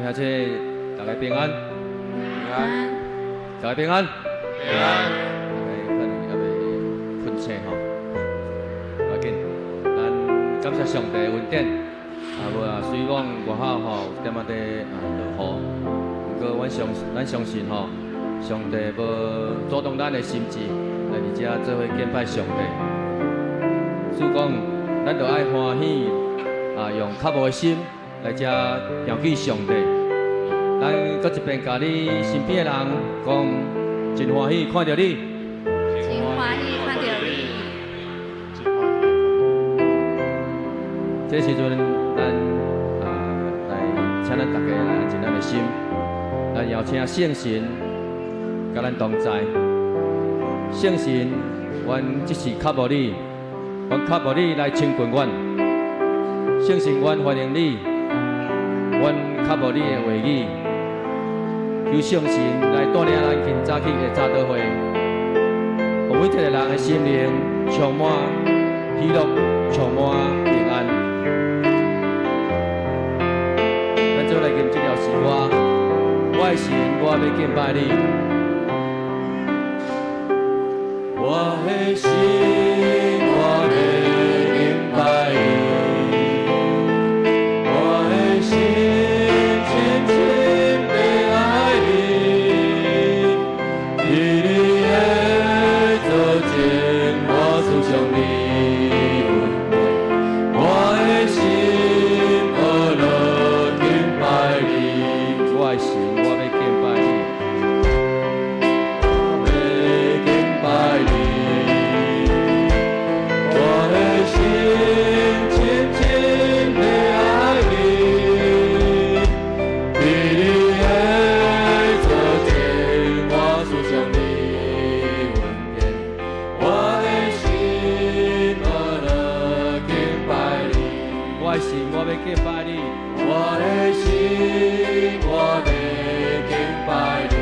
兄弟，大家平安，平安，大家平安，平安。大家可能猶未睏醒吼，無要緊，咱感謝上帝恩典。啊無啊，雖講外口吼有點仔佇啊落雨，毋過阮相咱相信吼，上帝無阻擋咱的心志，來佇遮做伙敬拜上帝。主講，咱著愛歡喜啊，用渴慕的心來遮敬敬上帝。咱閣一遍共你身邊的人講，真歡喜看著你。真歡喜看著你。這時陣，咱啊來請咱大家來安靜咱的心，來邀請聖神佮咱同在。聖神，阮這時渴慕你，阮渴慕你來親近阮。聖神，阮歡迎你，阮渴慕你的話語。求聖神來帶領咱今早起的早禱會，予每一个人的心靈充滿喜樂，充滿平安。咱做來吟這條詩歌，我的神，我欲敬拜你。我的神，我欲敬拜你。我的心深深地愛你，佇你的座前，我思想你恩典。我的心學樂敬拜你，我的神，我欲敬拜你。我欲敬拜你，我的心深深地愛你，佇你的座前，我思想你恩典。我的心學樂敬拜你，我的神，我欲敬拜你，我的神，我欲敬拜你。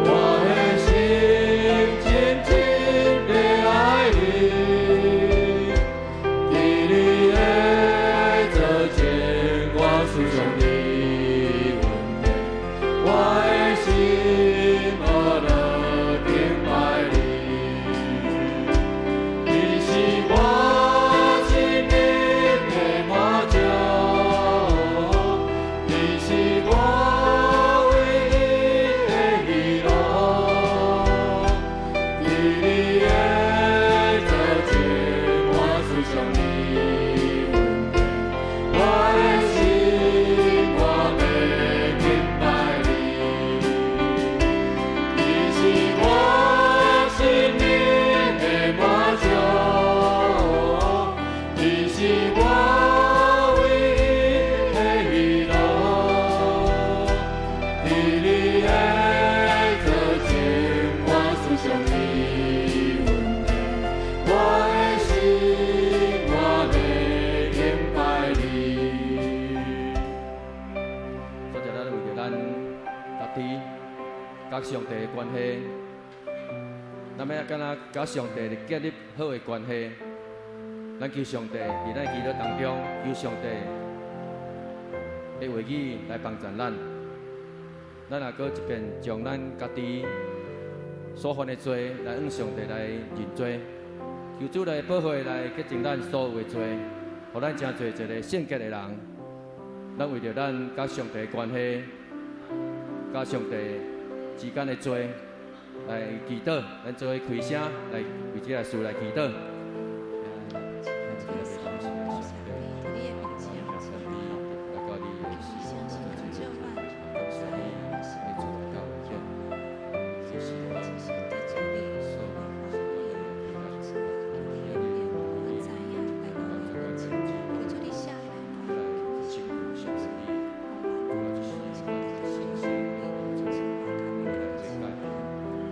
我的心深深地愛你，佇你的座前，我思想你恩典。我的心學樂敬拜你，你是我生命的滿足，你是我唯一的喜樂。佇你的座前，我思想你恩典。我的心，我欲敬拜你。你是我生命的滿足，你是我唯一的喜樂。佇你的座前，我思想你恩典。我的心，我欲敬拜你。主咱為著咱家己佮上帝的關係，咱欲敢若佮上帝建立好的關係，咱求上帝佇咱祈禱當中，求上帝的話語來幫助咱。咱若閣一遍將咱家己所犯的罪來向上帝來認罪，求主來寶血來潔淨咱所有的罪，予咱成做一個聖潔的人。咱為著咱佮上帝的關係、佮上帝之間的罪來祈禱，咱做伙開聲來為這個事來祈禱。你的面前，來到你的感謝你的主來到恩典，這是我所我知影來到你面前，求主你赦免我。來請求上帝，主啊，這是我信心，來悔改，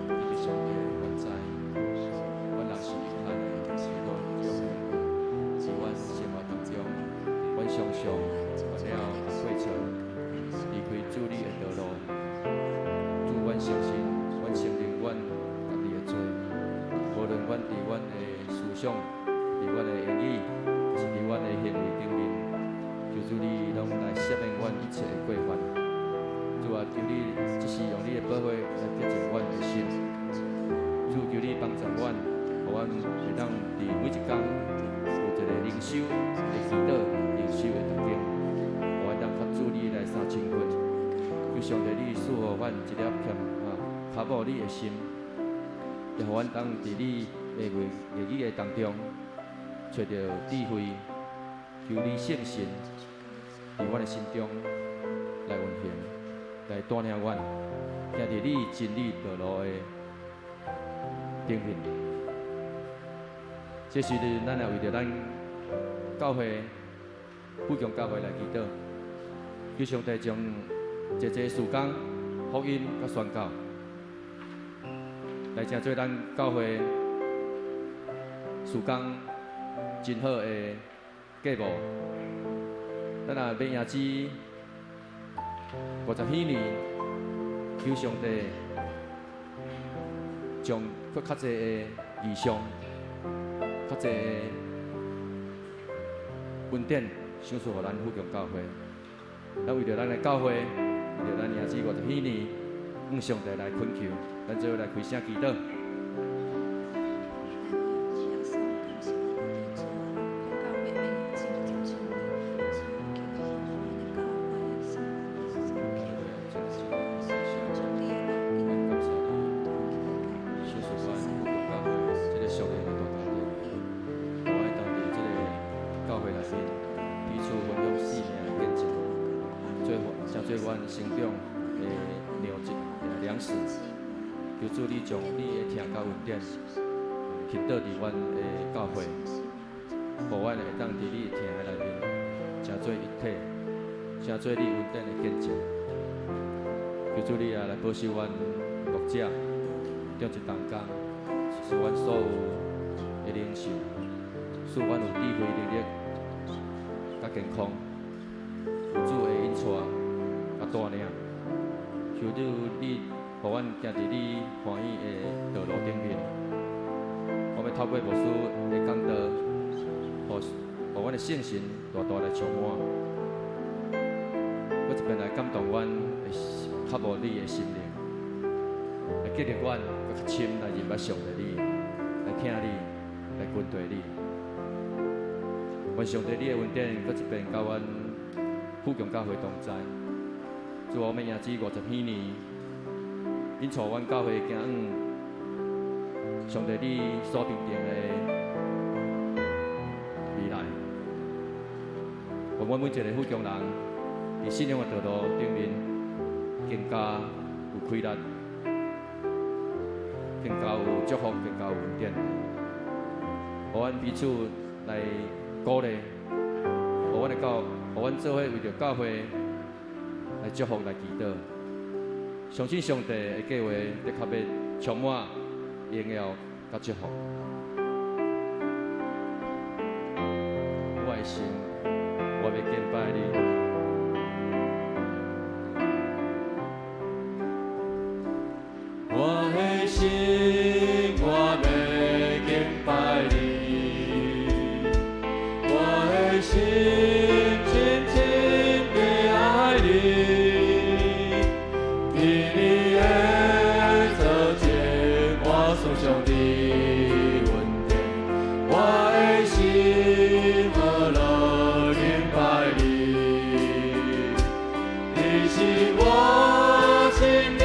因為上帝，阮知，阮若是咱的時代中，佇阮生活當中，阮常常犯了過錯，離開主你的道路。主，阮相信，阮承認阮家己的罪，無論阮佇阮的思想、佇阮的言語，抑是佇阮的行為頂面，求主你攏來赦免阮一切的過犯。主啊，求你這時用你的寶血來潔淨阮的心。主，求你幫助阮，予阮會當佇每一工有一個靈修的祈禱、靈修的讀經，予阮當佮主你來相親近。求上帝你賜予阮一粒欠啊，渴慕你的心，予阮當佇你的話語的當中，揣著智慧，求你聖神佇阮的心中來運行，來帶領阮，行佇你真理道路的頂面。這時陣，咱也為著咱教會富強教會來祈禱，求上帝將濟濟事工、福音佮宣教，來成做咱教會事工真好的計謀。咱若欲迎接50禧年，求上帝將閣較濟的異象、較濟的恩典賞賜予咱富強教會。咱為著咱的教會，為著咱迎接50禧年，向上帝來懇求，咱做伙來開聲祈禱。感謝你，賞賜阮富強教會這個屬靈的大家庭，予阮當佇這個教會內面彼此分享生命的見證，做成做阮成長的糧食糧食。求主你將你的疼佮恩典傾倒佇阮的教會，予阮會當佇你的疼的內面，成做一體，成做你恩典的見證。求主你也來保守阮牧者、長執同工，賜阮所有的領袖，賜阮有智慧、能力、佮健康，有主的引帶佮帶領。求主你，予阮行佇你歡喜的道路頂面。我欲透過牧師的講道，予阮的聖神大大來充滿，閣一遍來感動阮的渴慕你的心靈，來激勵阮閣較深來認捌上帝你，來聽你，來跟隨你。願上帝你的恩典閣一遍佮阮富強教會同在。主啊，我欲迎接50禧年，引帶阮教會行往上帝你所命定的未來。願阮每一个富強人，佇信仰的道路頂面更加有氣力，更加有祝福，更加有恩典。予阮彼此來鼓勵，予阮的教，予阮做伙為著教會來祝福、來祈禱。相信上帝的計劃的確欲充滿榮耀佮祝福。我的心，我欲敬拜你。我的心，我欲敬拜你。我的心深深地愛你，佇你的座前，我思想你恩典。我的心呵樂敬拜你，你是我心靈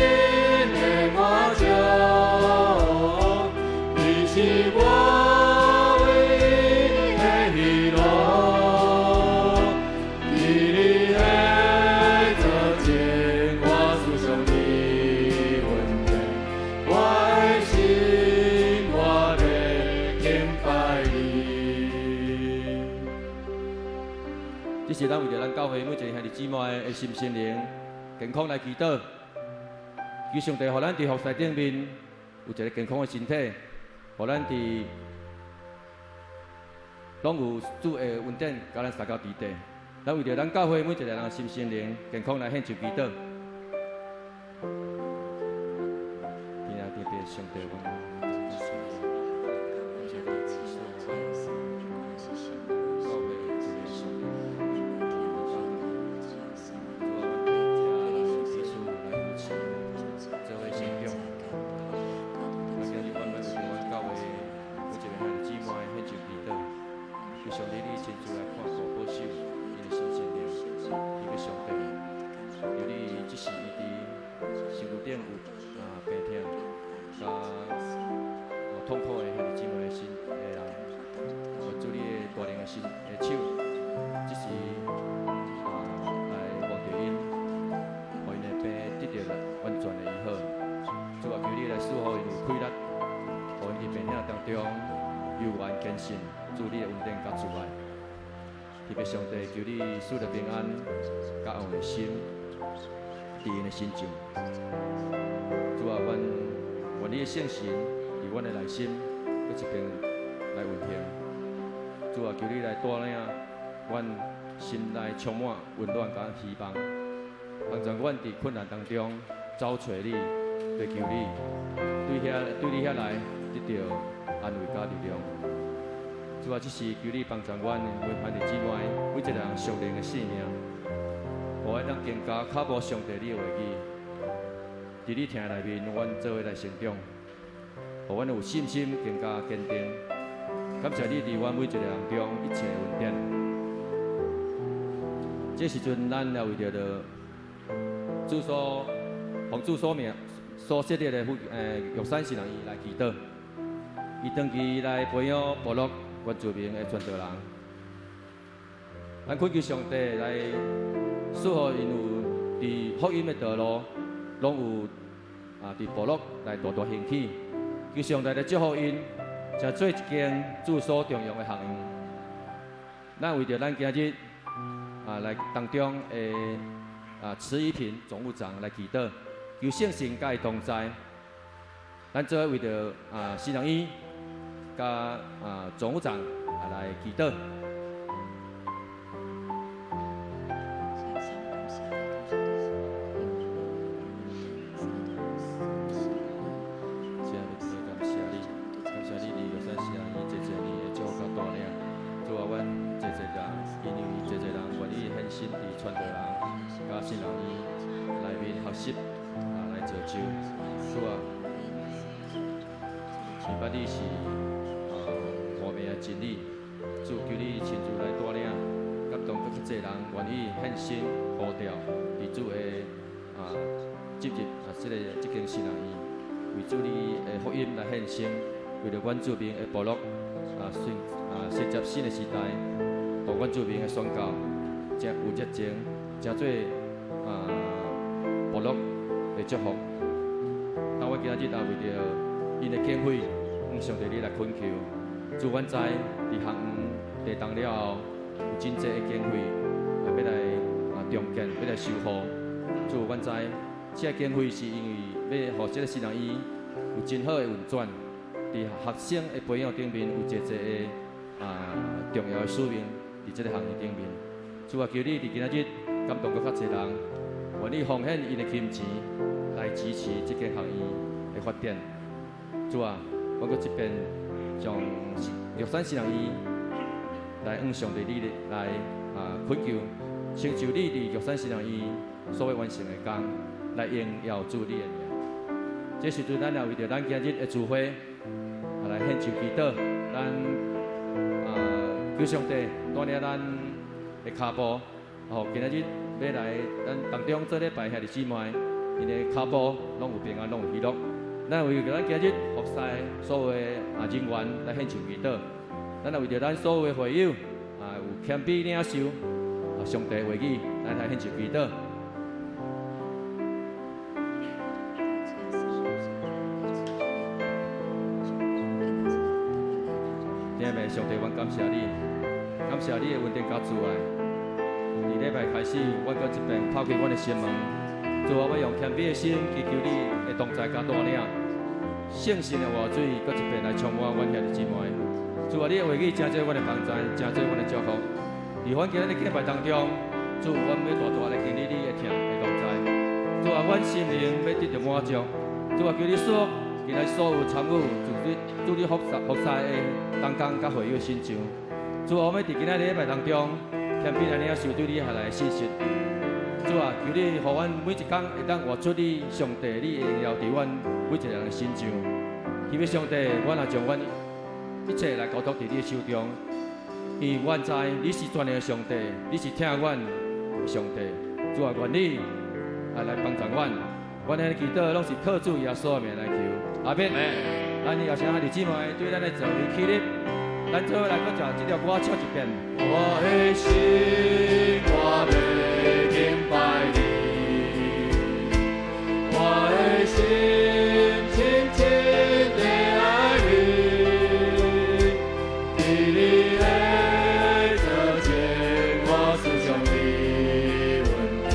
的滿足，你是我唯一的喜樂。佇你的座前，我思想你恩典。我的心，我欲敬拜你。這是咱為著咱教會每一个兄弟姊妹的心身靈健康來祈禱，求上帝予咱佇服侍頂面有一个健康的身體，予咱佇攏有主的恩典，佮咱相交佇底。咱為著咱教會每一个人的心身靈健康來獻上祈禱。天啊，天父上帝，阮教會一个求上帝你親自來看顧保守𪜶的身心靈。求上帝，求你這時伊佇身軀頂有病痛，佮痛苦的兄弟姊妹的心的人，願主你的大能的心的手，這時來摸著𪜶，予𪜶的病得著完全的醫好。主啊，求你來賜予𪜶有氣力，予𪜶佇病痛當中猶原堅信主你的恩典佮慈愛。特別上帝，求你賜予平安佮安慰的心，佇𪜶的身上。主啊，阮願你的聖神佇阮的內心，閣一遍來運行。主啊，求你來帶領阮心內充滿溫暖佮希望，幫助阮佇困難當中走揣你，追求你，對你遐來得著安慰佮力量。主啊，這時求你幫助阮每兄弟姊妹，每一個人屬靈的性命，予阮當更加靠慕上帝你的話語，佇你疼內面，阮做伙來成長，予阮有信心更加堅定。感謝你佇阮每一個人中一切恩典。這時陣，咱也為著主所奉主所命所設立的玉山神學院來祈禱，伊長期來培養部落原住民的傳道人。咱懇求上帝來賜予𪜶有佇福音的道路，攏有佇部落來大大興起。求上帝來祝福𪜶，成做一間主所重用的學院。咱為著咱今日來當中的池怡平總務長來祈禱，求聖神佮伊同在。咱做伙為著神學院佮總務長來祈禱。感謝你，感謝你佇玉山神學院這濟年的祝福佮帶領。主啊，阮濟濟人，因為濟濟人願意獻身佇傳道人佮神學院內面學習來造就。主啊，明白你是活命的真理，主求你親自來帶領，感動閣較濟人願意獻身呼召，佇主的進入這間神學院，為主你的福音來獻身，為著原住民的部落承接新的時代，予原住民的宣教誠有熱情，成做部落的祝福。那我今仔日也為著𪜶的經費，向上帝你來懇求。主，阮知佇學院地動了後，有真濟的經費欲來重建，欲來修復。主，阮知這個經費是因為欲予這個神學院有真好的運轉，佇學生的培養頂面有濟濟的重要的使命，佇這個學院頂面。主啊，求你佇今仔日感動閣較濟人，願意奉獻𪜶的金錢來支持這間學院的發展。主啊，我閣這遍將玉山神學院來向上帝你來懇求，成就你佇玉山神學院所欲完成的工，來榮耀主你的名。這時陣，咱也為著咱今日的聚會來獻上祈禱，咱求上帝帶領咱的跤步，吼，今仔日欲來咱當中做禮拜兄弟姊妹，𪜶的跤步攏有平安，攏有喜樂。咱為著咱今日服侍所有的人員來獻上祈禱，咱也為著咱所有的會友有謙卑領受上帝話語，咱來獻上祈禱。頂暝上帝，阮感謝你，感謝你的恩典佮慈愛。佇禮拜開始，阮閣一遍拋開阮的心門，主啊，我用謙卑的心祈求你的同在佮帶領，聖神的活水閣一遍來充滿阮兄弟姊妹。主啊，你的話語成做阮的幫助，成做阮的祝福。佇阮今日的敬拜當中，主，阮欲大大來經歷你的疼的同在。主啊，阮心靈欲得著滿足。主啊，求你賜福今日所有參與主你服侍的同工佮會友身上。主啊，我欲佇今仔日禮拜當中，謙卑來領受對你下來的信息。主啊，求你予阮每一工會當活出你上帝你的榮耀佇阮每一個人的身上。希望上帝，阮也將阮一切來交託佇你的手中。因為阮知你是全能的上帝，你是疼阮的上帝。主啊，願你愛來幫助阮。阮的祈禱攏是靠主耶穌的名來求，阿們。咱邀請兄弟姊妹對咱的座位起立，咱做伙來閣將這條歌唱一遍。我的心，我欲敬拜你，我的心深深的愛你，佇你的座前，我思想你恩典，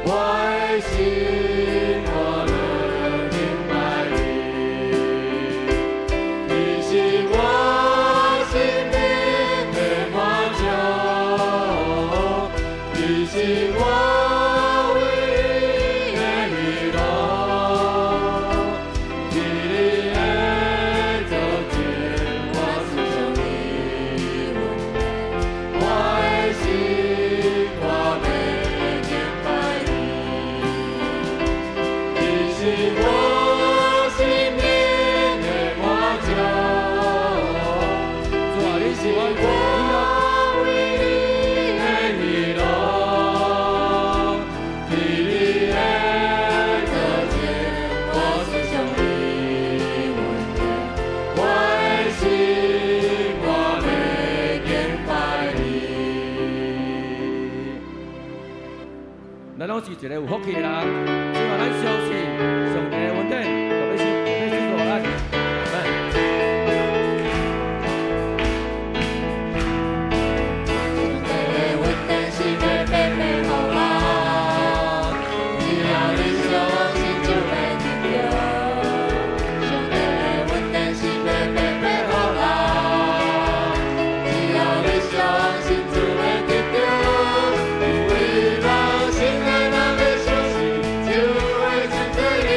我的心，我樂敬拜你，你是我生命的滿足，你是我唯一的喜樂，佇你的座前，我思想你恩典，我的心，我欲敬拜你，你是我生命的滿足，主啊，你是阮的唯一的喜樂，佇你的座前，我思想你恩典，我的心，我欲敬拜你。咱攏是一个有福氣的人，希望咱相信上帝的恩典，特別是特別是予咱。阿們。上帝的恩典是袂白白予人，只要你相信就會得著。上帝的恩典是袂白白予人，只要你相信就會得著。有位人信的人欲相信，就會真濟你。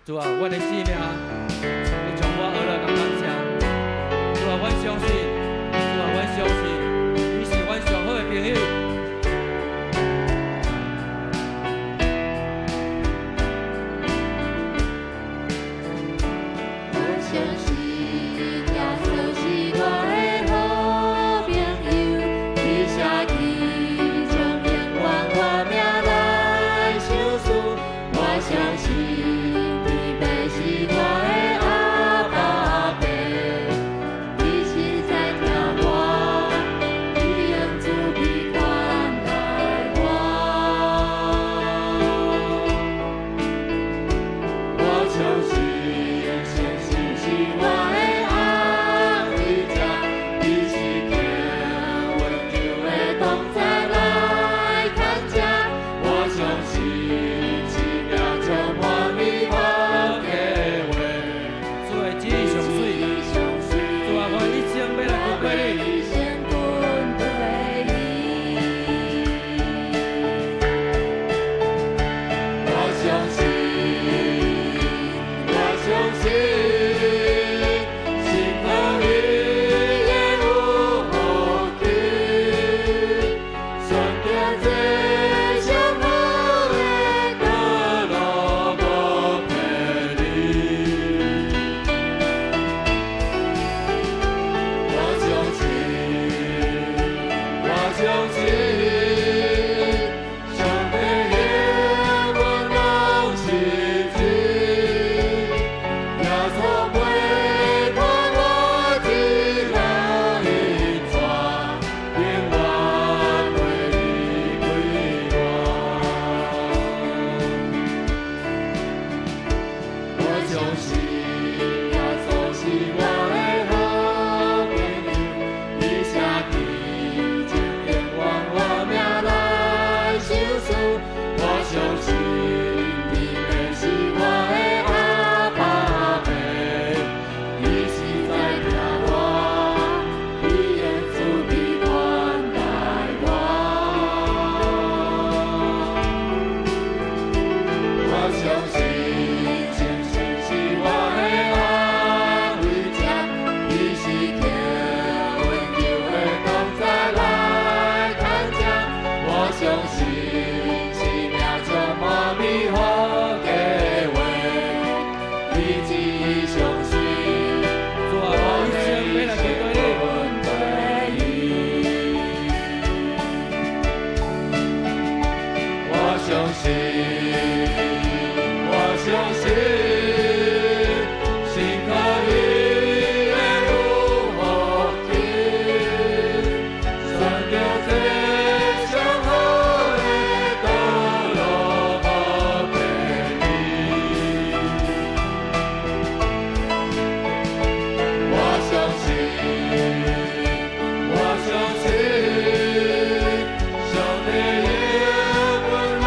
主啊，阮的生命，你將我學了共感謝。主啊，阮相信，主啊，阮相信，你是阮上好的朋友。我相信耶穌是我的好朋友，伊寫起將永遠我命來相思。我相信天父是我的阿爸父，伊實在疼我，伊用慈悲款待我。我相信聖神是我的安慰者，伊是疼溫柔的同在來牽車。我相信生命充滿美好計劃，主的旨意上水，主啊，我一生欲來跟隨你。一生跟隨伊。我相信，我相信，信靠伊的有福氣，選擇這上好的道路無偏離。我相信，我相信，上帝應允攏是真。耶穌陪伴我一路引帶，永遠袂離開我。我相信耶穌是我的好朋友，伊寫起將永遠我命來相思。我相信天父是我的阿爸父，伊實在疼我，伊用慈悲款待我。我相信聖神是我的安慰者，伊是疼溫柔的同在來牽車。我相信生命充滿美好計劃，伊旨意上水，主啊，我一生欲來跟隨你。跟隨伊。我相信，我相信，信靠伊的有福氣，選擇這上好的道路無偏離。我相信，我相信，上帝應允攏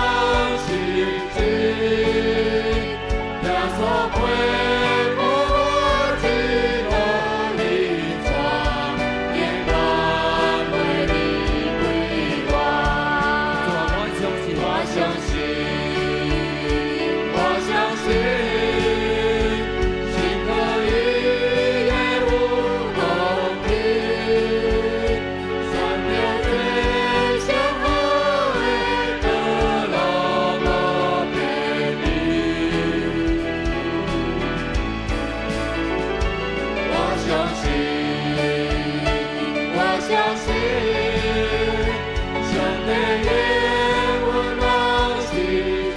是真。耶穌陪伴我一路引帶，永遠袂離開我。主啊，我相信，我相信，我相信，信靠伊的有福氣，選擇這上好的道路無偏離。我相信，我相信，上帝應允攏是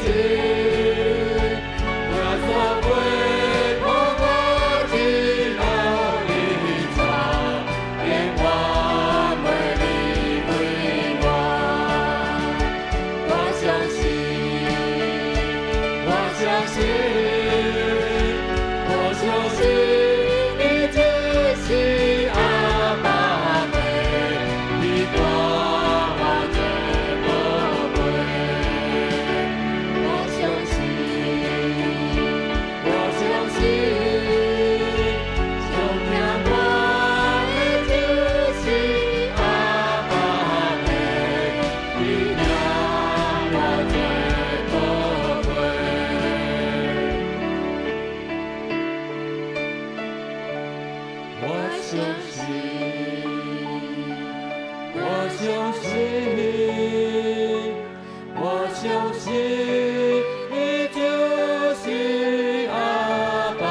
真。耶穌陪伴我一路引帶，永遠袂離開我。我相信，我相信，我相信，你就是阿爸父，你帶我這寶貝。我相信，我相信，上疼我的就是阿爸父，你疼我這寶貝。信伊就是阿爸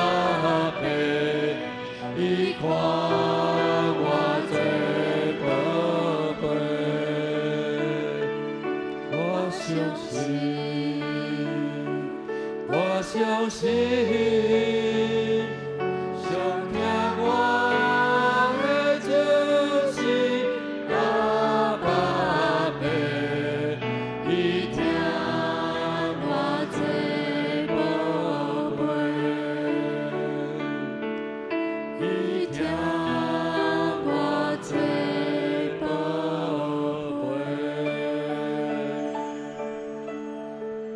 父，伊看我做寶貝。我相信，我相信，上疼我的就是阿爸父，伊疼我做寶貝，伊疼我做寶貝。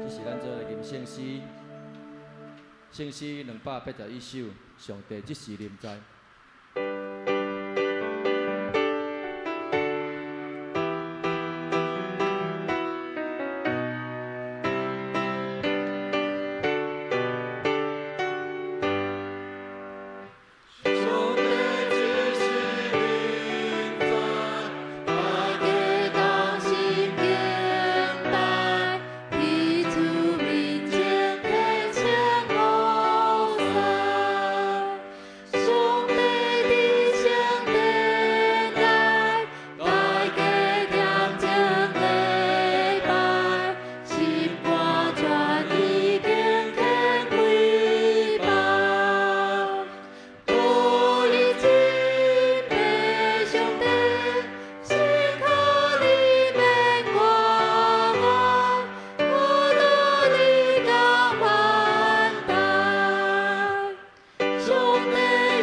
這是咱做來吟聖詩，聖詩281首，上帝這時臨在。上帝這時臨在，大家同心敬拜，佇主面前獻上和讚。上帝佇聖殿內，大家恬靜禮拜，心肝全意敬虔跪拜。獨一真的上帝，信靠你免掛礙，我努力到萬代。上帝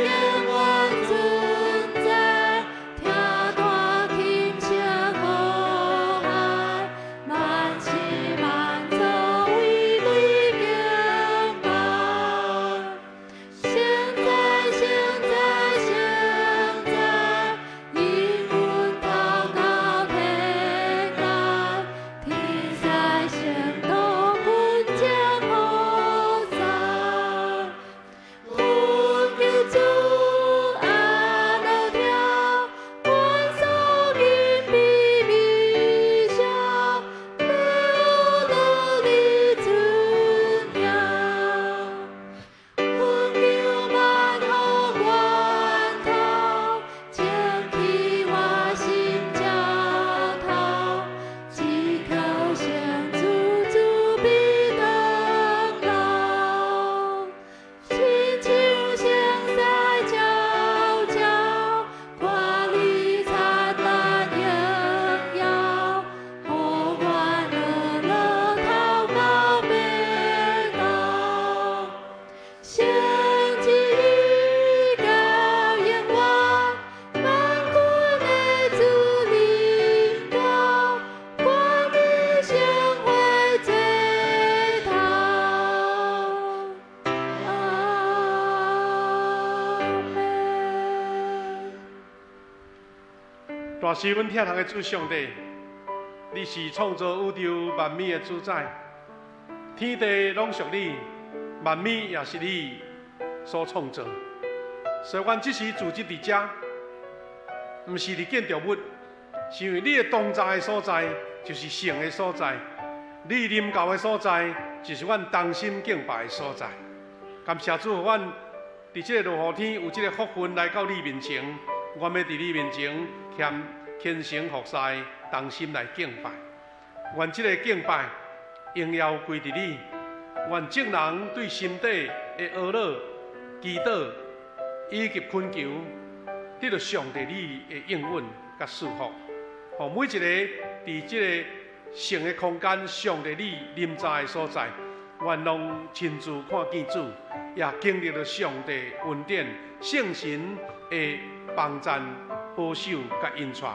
永遠存在，聽大輕聲呼喊，萬世萬祖為你敬拜。聖哉，聖哉，聖哉，應允禱告平安，天使聖徒群情呼讚。懇求主阿樂聽，阮所敬卑微聲，要努力尊名。懇求萬福源頭，清氣我心澆透，只求聖主慈悲長老。親像聖賽悄悄，看你燦爛榮耀，予阮樂樂禱告變老。聖旨教永遠，萬軍的主臨到，願你聖會最頭。阿們。大師，阮疼痛的主上帝，你是創造宇宙萬物的主宰，天地攏屬你，萬物也是你所創造。所以，阮這時聚集佇遮，毋是佇建築物，是因為你的同在的所在，就是聖的所在；你臨到的所在，就是阮同心敬拜的所在。感謝主，予阮佇這個落雨天有這個福分來到你面前，阮欲佇你面前謙虔誠服侍，同心來敬拜。願這個敬拜榮耀歸佇你。願眾人對心底的懊惱、祈禱以及懇求，得到上帝你的應允佮賜福。予每一個佇這個聖的空間，上帝你臨在的所在，願攏親自看見主，也經歷了上帝恩典、聖神的幫贊、保守佮引帶。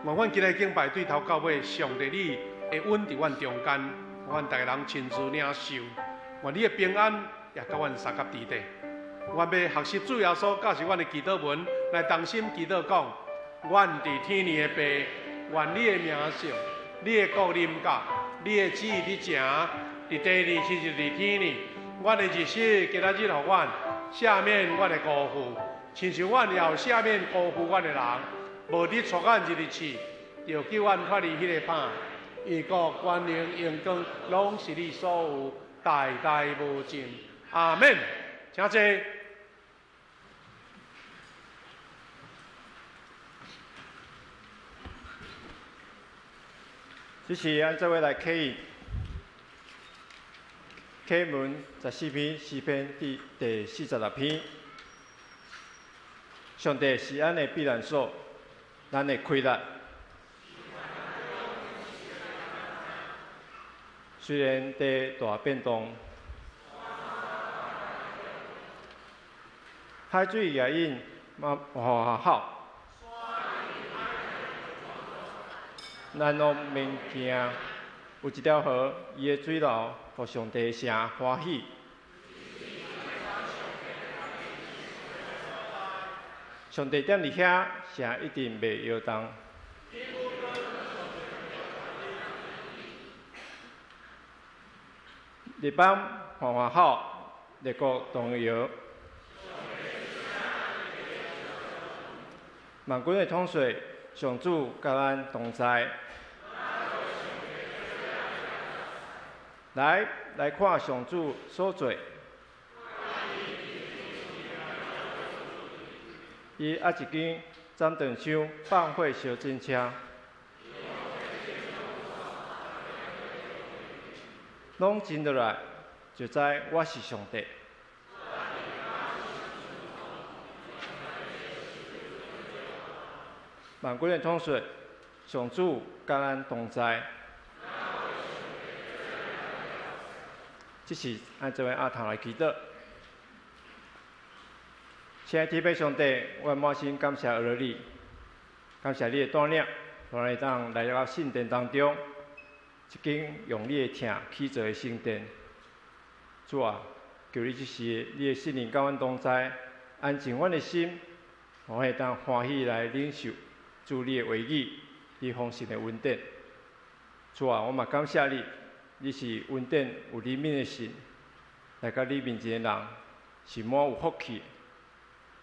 願阮今日敬拜對頭到尾，上帝你會穩佇阮中間，阮逐个人親自領受。願你的平安也佮阮相佮佇底。阮欲學習主耶穌教示阮的祈禱文，來同心祈禱講：阮佇天父的爸，願你的名聖，你的國臨到，你的旨意佇成，佇地裡親像佇天裡。阮的日食今仔日予阮，赦免阮的辜負，親像阮也有赦免辜負阮的人。無你帶阮入去試，著救阮脫離彼个歹。異國權能榮光，攏是你所有，代代無盡。阿們，請坐。這是咱做伙來啟印啟文14篇詩篇第46篇。上帝是咱的避難所，咱的氣力。雖然地大變動，海水也湧嘛吼吼。咱攏免驚，有一條河，伊的水流，予上帝城歡喜。上帝踮佇遐，城一定袂搖動。列邦歡歡吼，列國動搖。萬軍的統帥，上主佮咱同在。來，來看上主所做。伊壓一根斬斷槍，放火燒戰車。攏靜落來，就知我是上帝。萬軍的統帥，上主佮咱同在。這是按這位阿頭來祈禱。親愛的天父上帝，我滿心感謝阿你，感謝你的帶領，予咱會當來到聖殿當中，這間用你的疼起造的聖殿。主啊，求你這時你的聖靈佮阮同在，安靜阮的心，予阮會當歡喜來領受主你的話語，你豐盛的恩典。主啊，我嘛感謝你，你是恩典有憐憫的神，來到你面前的人是滿有福氣的。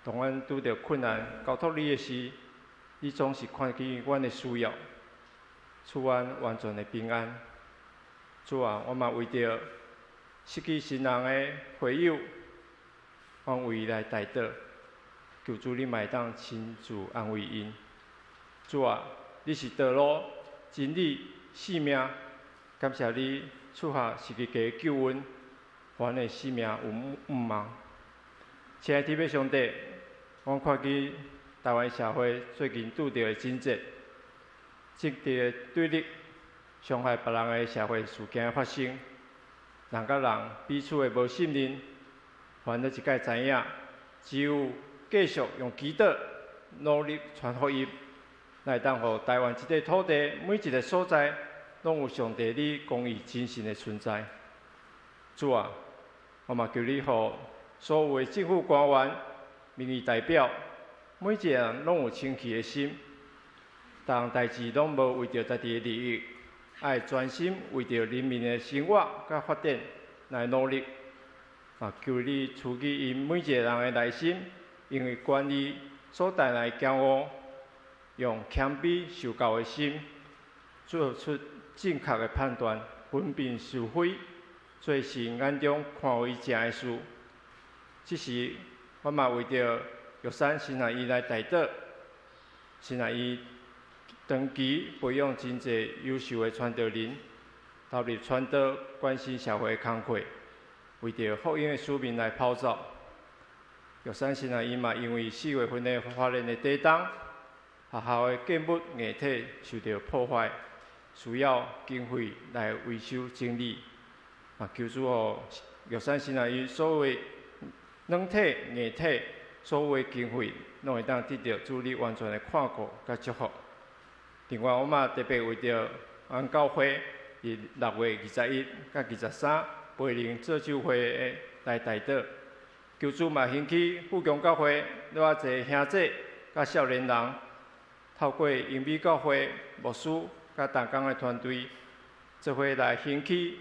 當阮拄著困難，交託你的時，你總是看見阮的需要，賜阮完全的平安。主啊，我嘛為著失去親人的會友，阮為伊來代禱，求主你嘛會當親自安慰𪜶。主啊，你是道路、真理、生命，感謝你賜下十字架的救恩，予阮的生命有盼望。親愛的天父上帝，阮看見台灣社會最近拄著的真濟政治的對立、傷害別人的社會事件發生，人佮人彼此的無信任，阮咱一概知影，只有繼續用祈禱努力傳福音，來當予台灣這塊土地每一個所在，攏有上帝你公義真神的存在。主啊，我嘛求你予所有的政府官員、民意代表，每一個人攏有清氣的心，逐項代誌攏無為著家己的利益，愛專心為著人民的生活佮發展來努力。啊，求你賜予𪜶每一個人的內心，因為權力所帶來的驕傲，用謙卑受教的心，做出正確的判斷，分辨是非，做神眼中看為正的事。這時，我嘛為著玉山神學院來代禱，神學院長期培養真濟優秀的傳道人，投入傳道、關心社會的工課，為著福音的使命來跑走。玉山神學院嘛，因為4月份的花蓮的地動，學校的建物硬體受著破壞，需要經費來維修整理。嘛，求主予玉山神學院所有軟體、硬體，所有的經費，攏會當得著主你完全的看顧佮祝福。另外，我嘛特別為著阮教會佇6月21佮23培靈做酒會來代禱，求主嘛興起富強教會愈濟兄弟佮少年人，透過英美教會牧師佮同工的團隊，做伙來興起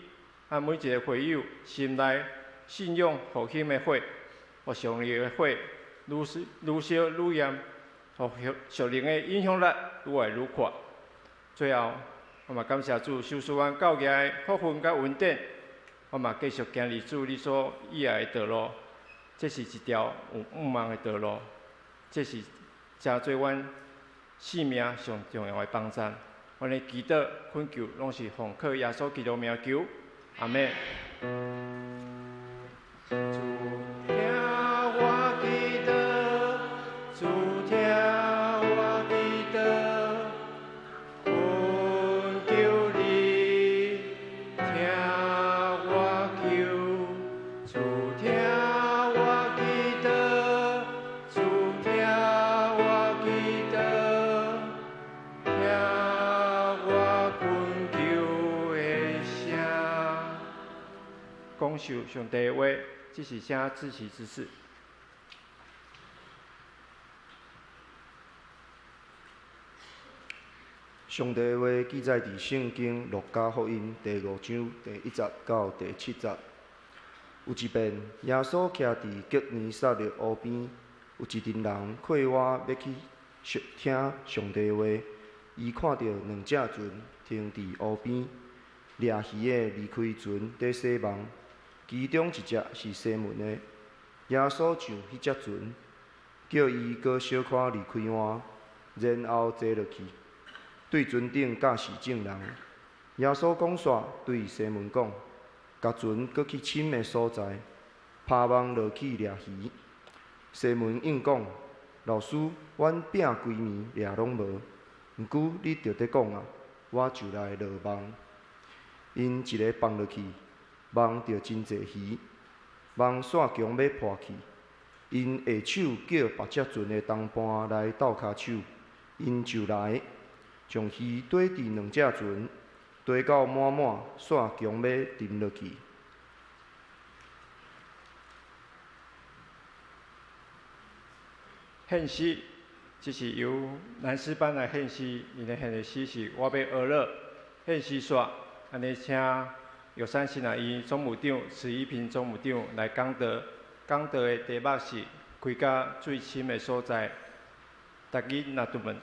啊每一個會友心內信仰復興的火，予上帝的火愈愈燒愈炎，予屬靈的影響力愈來愈闊。最後，我嘛感謝主，賞賜阮教會的福分佮恩典。我嘛繼續行佇主你所喜愛的道路，這是一條有盼望的道路，這是成做阮生命上重要的幫贊。阮的祈禱懇求，攏是奉靠耶穌基督名求，阿們。主聽我祈禱，主聽我祈禱，懇求你聽我求。主聽我祈禱，主聽我祈禱，聽我懇求的聲。講授上帝的話，這是啥至奇之事？上帝的話記載佇聖經路加福音第五章第一節到第七節。有一遍，耶穌徛佇革尼撒勒湖邊，有一陣人過倚欲去聽上帝話。伊看著兩隻船停佇湖邊，掠魚的離開船佇洗網，其中一隻是西門的。耶穌上彼隻船，叫伊閣小可離開岸，然後坐落去，對船頂教示眾人。耶穌講煞，對西門講：共船閣去深的所在，拋網落去掠魚。西門應講：老師，阮拚規暝掠攏無，毋過你著咧講啊，我就來落網。𪜶一个放落去，網著真濟魚，網煞強欲破去。𪜶下手叫別隻船的同伴來鬥跤手，𪜶就來，將魚綴佇兩隻船，綴到滿滿，煞強欲沉落去。獻詩，這是由南詩班來獻詩，𪜶的獻的詩是我欲學樂。獻詩煞，按呢請玉山神學院總務長池一平總務長來講道，講道的題目是開到水深的所在。大家若拄問。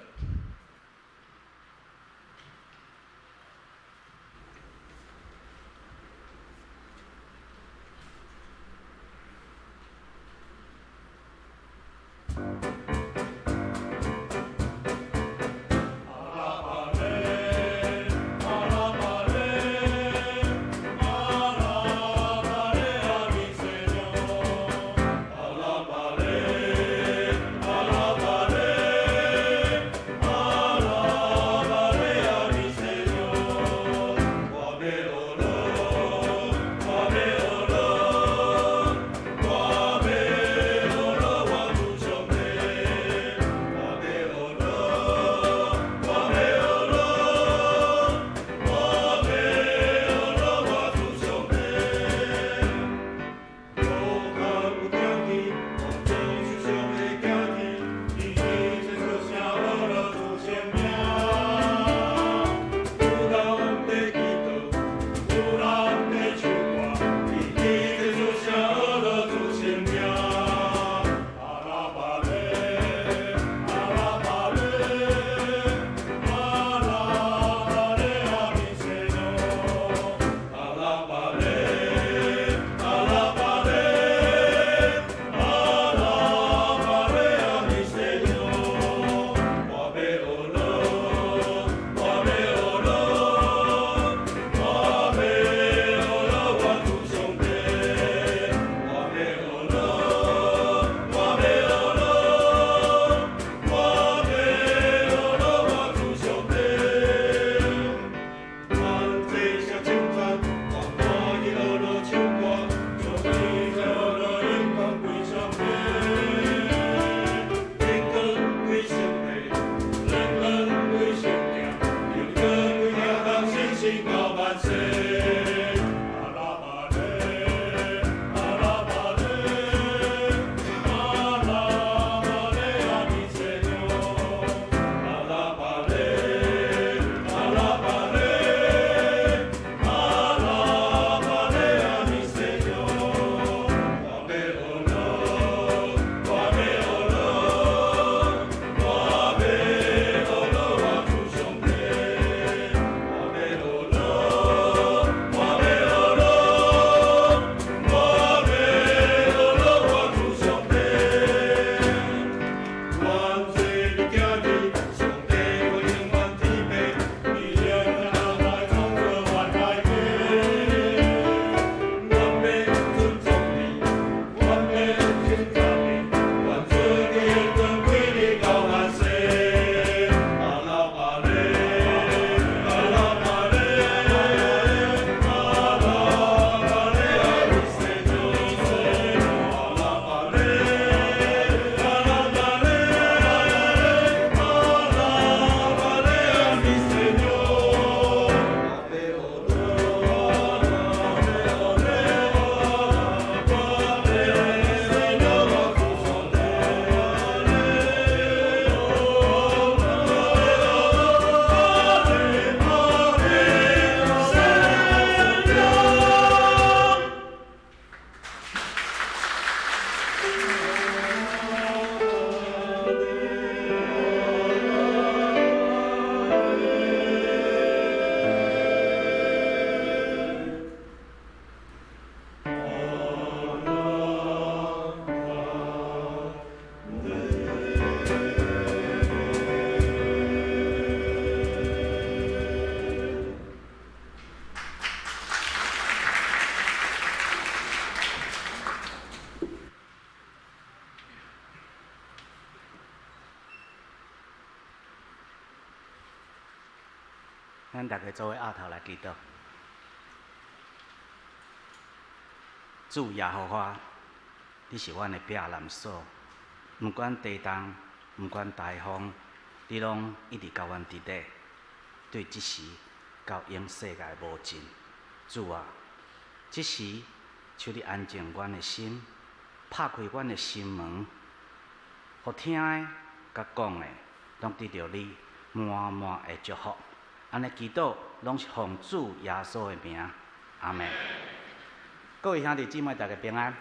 咱大家做伙僫頭來祈禱。主耶和華，你是阮的避難所，毋管地動，毋管台風，你攏一直佮阮佇咧，對這時到永世界無盡。主啊，這時求你安靜阮的心，拍開阮的心門，予聽的佮講的，攏得著你滿滿的祝福。按呢祈禱，攏是奉主耶穌的名，阿們。各位兄弟姊妹，大家平安。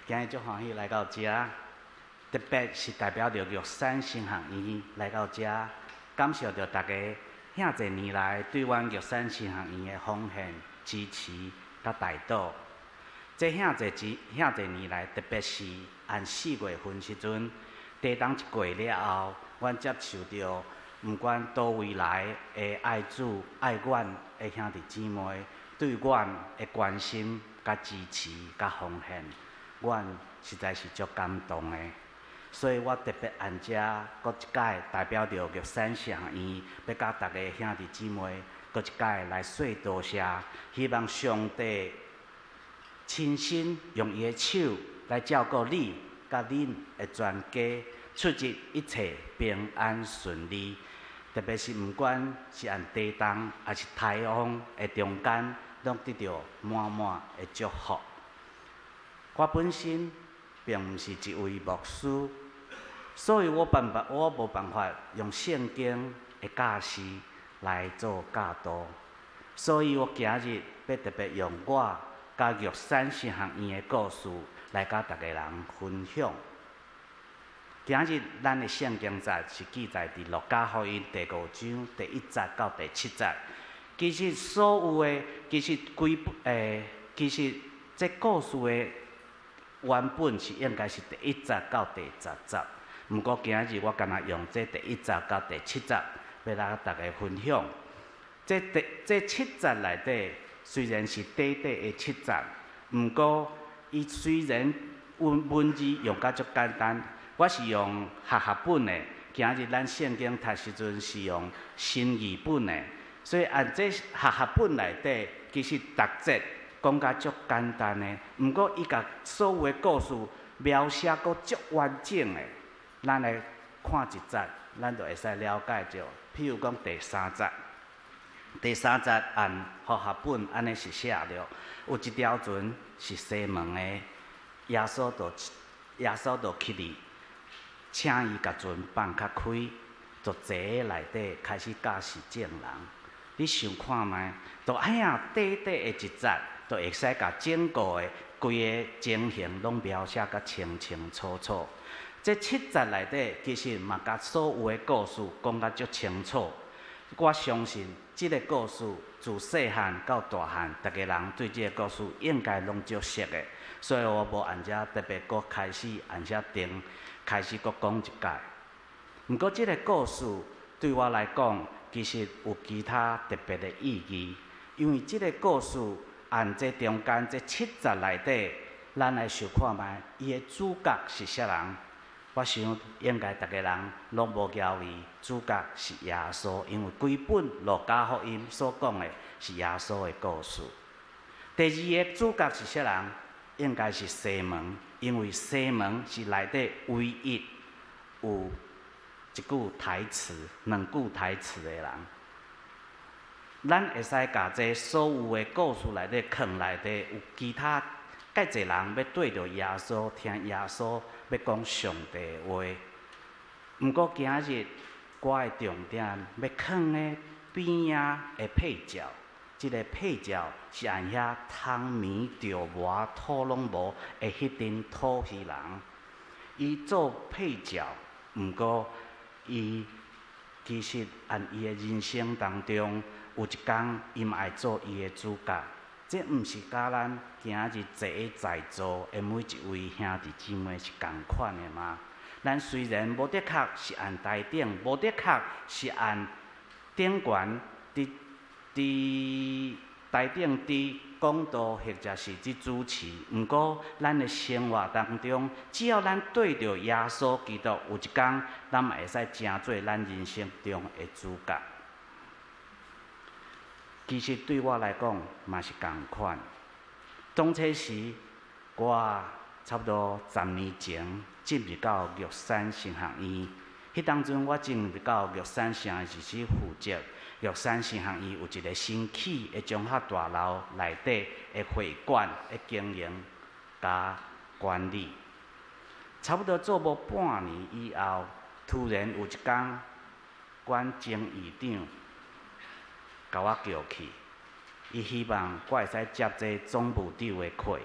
今日足歡喜來到遮，特別是代表著玉山神學院來到遮，感謝著大家遐濟年來對阮玉山神學院的奉獻、支持佮代禱。這遐濟支遐濟年來，特別是按4月份時陣，地動一過了後，阮接受著毋管佗位來的愛主愛阮的兄弟姊妹，對阮的關心、佮支持、佮奉獻，阮實在是足感動的。所以我特別按遮閣一擺代表著玉山神學院，欲佮逐个兄弟姊妹閣一擺來說多謝，希望上帝親身用伊的手來照顧你佮恁的全家，出入一切平安順利。特別是毋管是按地動抑是颱風的中間，攏得著滿滿的祝福。我本身並毋是一位牧師，所以我無辦法用聖經的教示來做教導，所以我今日欲特別用我佮玉山神學院的故事來佮逐个人分享。今日咱的聖經節是記載佇路加福音第五章第一節到第七節。其實所有的，其實規本，其實這故事的原本是應該是第一節到第十節。毋過今日我干焦用這第一節到第七節，欲來佮大家分享。這第這七節內底雖然是短短的七節，毋過伊雖然文文字用甲足簡單。我是用和合本的，今日咱聖經讀時陣是用新譯本的，所以按這和合本內底，其實逐節講甲足簡單的，毋過伊共所有的故事描寫閣足完整的。咱來看一節，咱就會使了解著。譬如講第三節，第三節按和合本按呢是寫著，有一條船是西門的，耶穌就起去，請伊共船放較開，就坐佇內底開始教示眾人。你想看覓？就遐短短的一節，就會使共整個的規个情形攏描寫甲清清楚楚。這七節內底其實嘛，共所有的故事講甲足清楚。我相信這个故事自細漢到大漢，逐个人對這个故事應該攏足熟的，所以我無按遮特別閣開始按遮停。開始閣講一擺。毋過，這个故事對我來講，其實有其他特別的意義，因為這个故事按這中間這七節內底，咱來想看覓，伊的主角是啥人？我想應該逐个人攏無懷疑，主角是耶穌，因為規本路加福音所講的是耶穌的故事。第二個主角是啥人？應該是西門，因為西門是內底唯一有一句台詞、兩句台詞的人。咱會使共這所有的故事內底囥內底有其他蓋濟人欲對著耶穌聽耶穌欲講上帝的話。毋過今日我的重點欲囥佇邊仔的配角。這个配角是按遐湯米著磨土攏無的彼陣土魚人，伊做配角，毋過伊其實按伊的人生當中，有一工伊嘛會做伊的主角。這毋是佮咱今日坐佇在座的每一位兄弟姊妹是仝款的嗎？咱雖然無的確是按台頂，無的確是按頂懸佇佇台頂佇講道或者是佇主持，毋過咱的生活當中，只要咱對著耶穌基督，有一工，咱嘛會使成做咱人生中的主角。其實對我來講嘛是仝款。當初時，我差不多10年前進入到玉山神學院。彼當陣我進入到玉山神學院是去負責玉山神學院有一个新起的綜合大樓內底的會館的經營佮管理。差不多做無半年以後，突然有一工，阮前院長共我叫去，伊希望我會使接這總務長的課。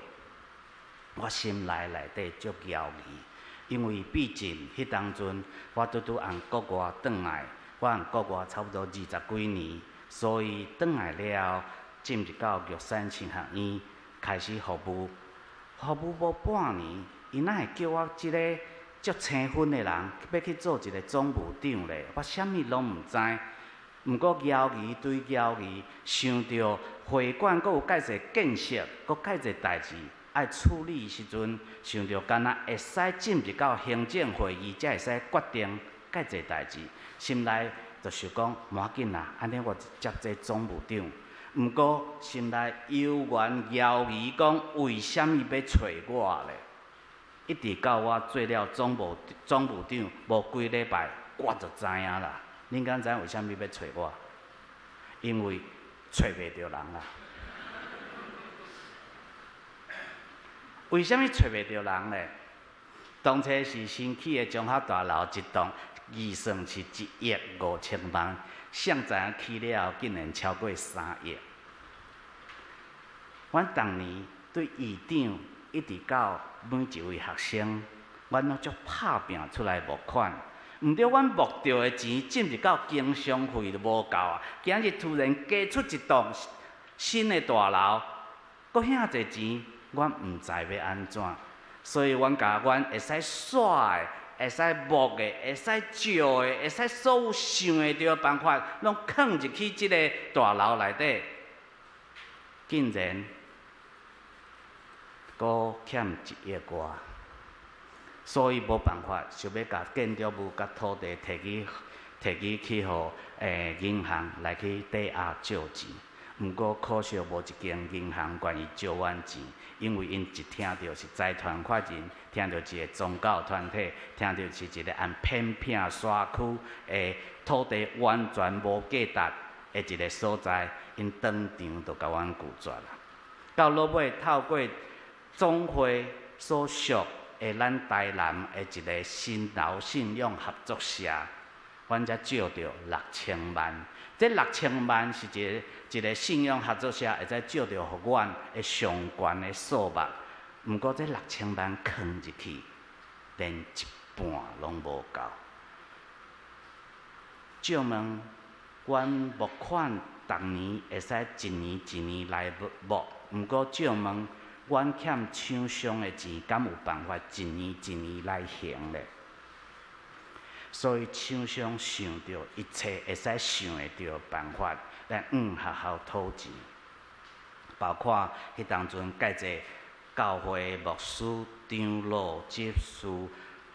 我心內內底足猶疑，因為畢竟彼當陣我拄拄按國外轉來，我按國外差不多20幾年，所以轉來了後，進入到玉山神學院開始服務，服務無半年，伊哪會叫我這个足生分的人，欲去做一个總務長咧？我啥物攏毋知。毋過猶疑對猶疑，想著會館閣有蓋濟建設，閣蓋濟代誌愛處理的時陣，想著敢若會使進入到行政會議，才會使決定蓋濟代誌。心內就想講，無要緊啦，按呢我就接這總務長。毋過心內猶原猶疑講，為啥物欲揣我咧？一直到我做了總務長無幾禮拜，我就知影啦。恁敢知影為啥物欲揣我？因為揣袂著人啦。為啥物揣袂著人咧？當初是新起的綜合大樓一棟，預算是1億5千萬，誰知影起了後竟然超過3億。阮逐年對院長一直到每一位學生，阮攏足拍拚出來募款。毋對，阮募著的錢進入到經常費都無夠啊！今日突然加出一棟新的大樓，閣遐濟錢，阮毋知欲按怎，所以阮共阮會使刷的、會使募的、會使借的、會使所有想會著的辦法，攏囥入去這个大樓內底，竟然閣欠1億外。所以無辦法，想欲共建築物佮土地提去提去去予銀行來去抵押借錢。毋過可惜無一間銀行願意借阮錢，因為𪜶一聽著是財團法人，聽著一个宗教團體，聽著是一个按偏僻山區的土地完全無價值的一个所在，𪜶當場就共阮拒絕啦。到落尾透過總會所屬的咱台南的一个新樓信用合作社，阮才借著6000萬。這六千萬是一个一个信用合作社會使借著予阮的上懸的數目。毋過這六千萬囥入去，連一半攏無夠。借問阮募款逐年會使一年一年來募，毋過借問阮欠廠商的錢，敢有辦法一年一年來還咧？所以廠商想著一切會使想會著的辦法來向學校討錢，包括彼當陣蓋濟教會牧師、長老、執事、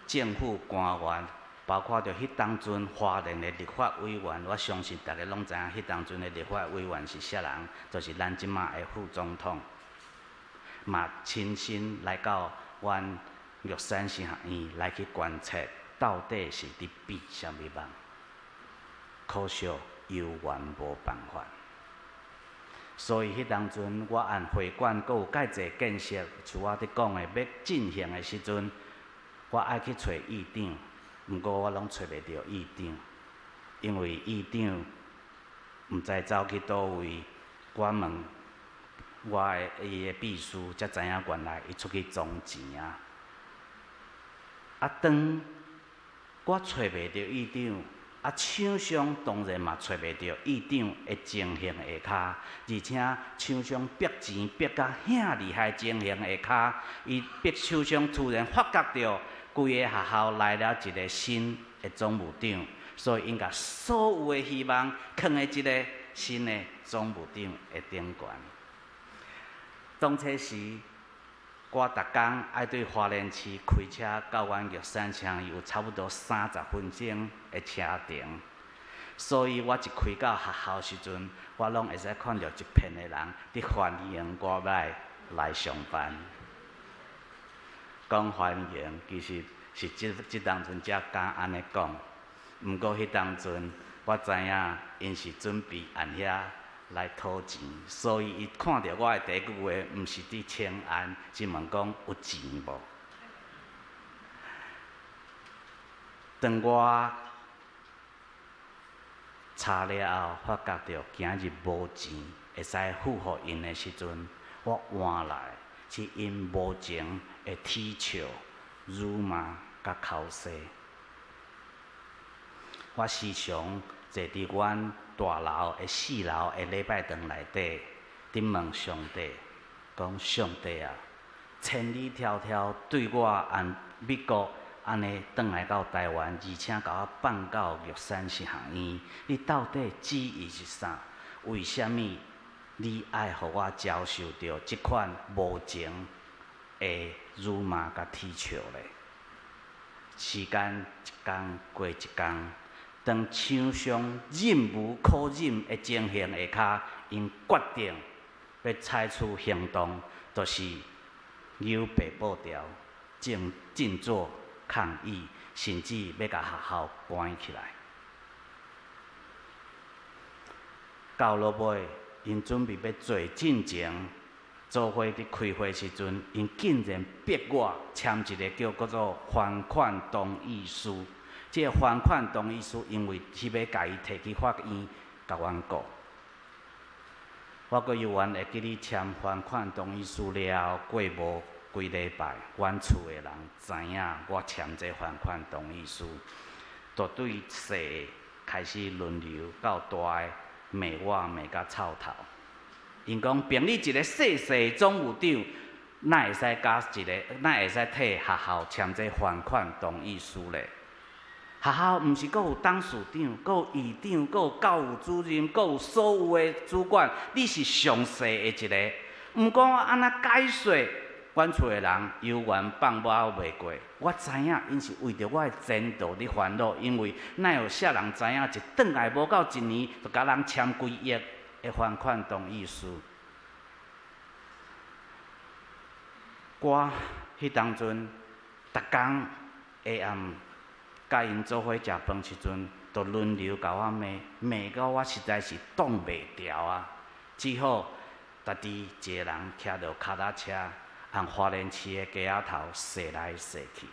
政府官員，包括著彼當陣花蓮的立法委員，我相信逐家攏知影，彼當陣的立法委員是啥人，就是咱這馬的副總統，嘛親身來到阮玉山神學院來去觀察。到底是佇比啥物夢？可惜猶原無辦法。所以彼當陣，我按會館閣有蓋濟建設，像我佇講的，欲進行的時陣，我愛去揣院長，毋過我攏揣袂著院長，因為院長毋知走去佗位。我問我的伊的秘書，才知影原來伊出去裝錢啊。啊，當我揣袂著院長，啊，廠商當然嘛揣袂著院長的情形下跤，而且廠商逼錢逼甲遐厲害情形下跤，伊逼廠商突然發覺著規个學校來了一个新的總務長，所以𪜶共所有的希望囥佇這个新的總務長的頂懸。當初時，我逐工愛對花蓮市開車到阮玉山鄉，有差不多30分鐘的車程。所以我一開到學校時陣，我攏會使看著一片的人佇歡迎我來上班。講歡迎，其實是這當陣才敢按呢講。毋過彼當陣，我知影𪜶是準備按遐來討錢，所以伊看著我的第一句話，毋是佇請安，是問講有錢無？當我查了後，發覺著今日無錢會使付予𪜶的時陣，我換來是𪜶無情的恥笑、辱罵佮剾洗。我時常坐佇阮大樓的四樓的禮拜堂內底，佇問上帝，講上帝啊，千里迢迢對我按美國按呢轉來到台灣，而且共我放到玉山神學院，你到底旨意是啥？為啥物你愛予我遭受著這款無情的辱罵佮恥笑咧？時間一工過一工，當廠商忍無可忍的情形下跤，𪜶決定欲採取行動，就是扭白布條，振作抗議，甚至欲共學校關起來。到落尾，𪜶準備欲做進前，做伙佇開會時陣，𪜶竟然逼我簽一个叫做還款同意書。這个還款同意書，因為是欲共伊提去法院，共阮告。我閣猶原會記得簽還款同意書了，過無幾禮拜，阮厝的人知影我簽這還款同意書，就對細的開始輪流到大的罵我罵甲臭頭。𪜶講，憑你一个細細的總務長，哪會使共一个，哪會使替學校簽這還款同意書咧？學校毋是閣有董事長、閣有院長、閣有教務主任、閣有所有的主管，你是上細的一个。毋過我按怎解說，阮厝的人猶原放我袂過。我知影𪜶是為著我的前途佇煩惱，因為哪有啥人知影一轉來無夠一年，就共人簽幾億的還款同意書。我彼當陣，逐工下暗佮𪜶做伙食飯時陣，就輪流共我罵，罵到我實在是擋袂牢啊！只好家己一個人騎著跤踏車，按花蓮市的街仔頭踅來踅去，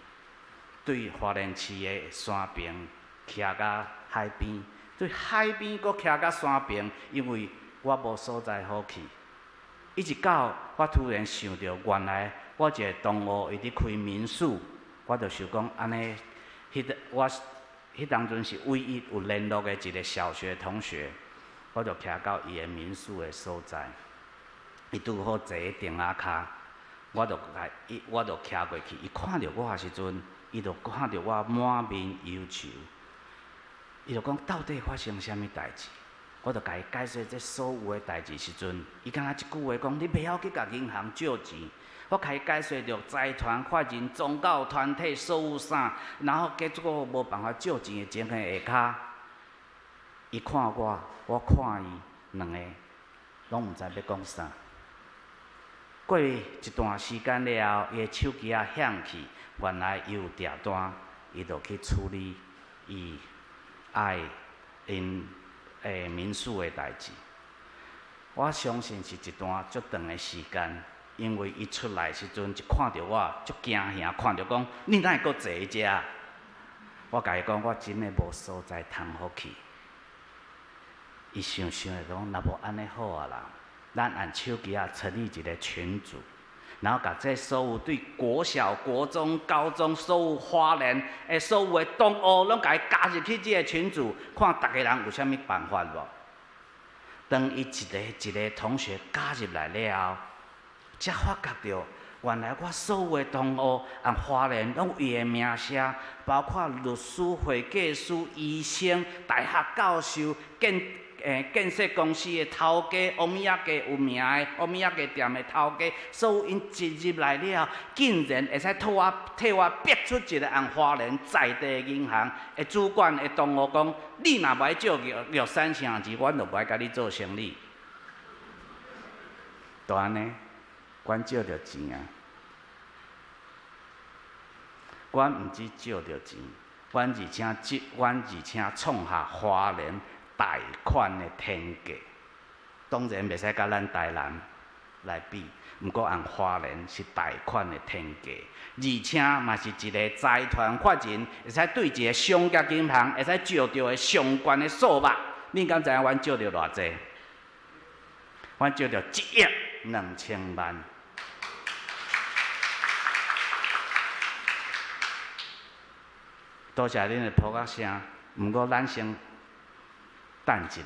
對花蓮市的山爿騎到海邊，對海邊閣騎到山爿，因為我無所在好去。一直到我突然想著，原來我一个同學伊佇開民宿，我就想講按呢，彼个我彼當陣是唯一有聯絡的一个小學同學，我就騎到伊的民宿的所在，伊拄好坐佇亭仔跤，我就共伊，我就騎過去，伊看著我的時陣，伊就看著我滿面憂愁，伊就講到底發生啥物代誌？我就共伊解釋這所有的代誌時陣，伊敢若一句話講：你袂曉去共銀行借錢。我共伊解釋著財團法人、宗教團體所有啥，然後結果無辦法借錢的情形下跤，伊看我，我看伊，兩个攏毋知欲講啥。過一段時間了後，伊的手機仔響去，原來伊有訂單，伊就去處理伊愛𪜶民宿的代誌。我相信是一段足長的時間，因為伊出來時陣一看著我，足驚嚇，看著講你哪會閣坐佇遮？我共伊講，我真的無所在通好去。伊想想會講，若無按呢好啊啦，咱按手機仔成立一个群組，然後共這所有對國小、國中、高中所有花蓮的所有的同學，攏共伊加入去這个群組，看逐个人有啥物辦法無？當伊一个一个同學加入來了後，才發覺著原來我所有的同學按花蓮攏有伊的名聲，包括律師、會計師、醫生、大學教授、建建設公司的頭家，歐米亞給有名的歐米亞給店的頭家，所有𪜶一入來了，竟然會使替我逼出一個按花蓮在地銀行的主管的同學講，你若無愛借玉山神學院，阮就無愛佮你做生意。就按呢，阮借著錢啊！阮毋止借著錢，阮而且創下花蓮貸款的天價，當然袂使佮咱台南來比，毋過按花蓮是貸款的天價，而且嘛是一個財團法人會使對一個商業銀行會使借著的上懸的數目。恁敢知影阮借著偌濟？阮借著1億2千萬。多謝恁的噗仔聲，毋過咱先等一下，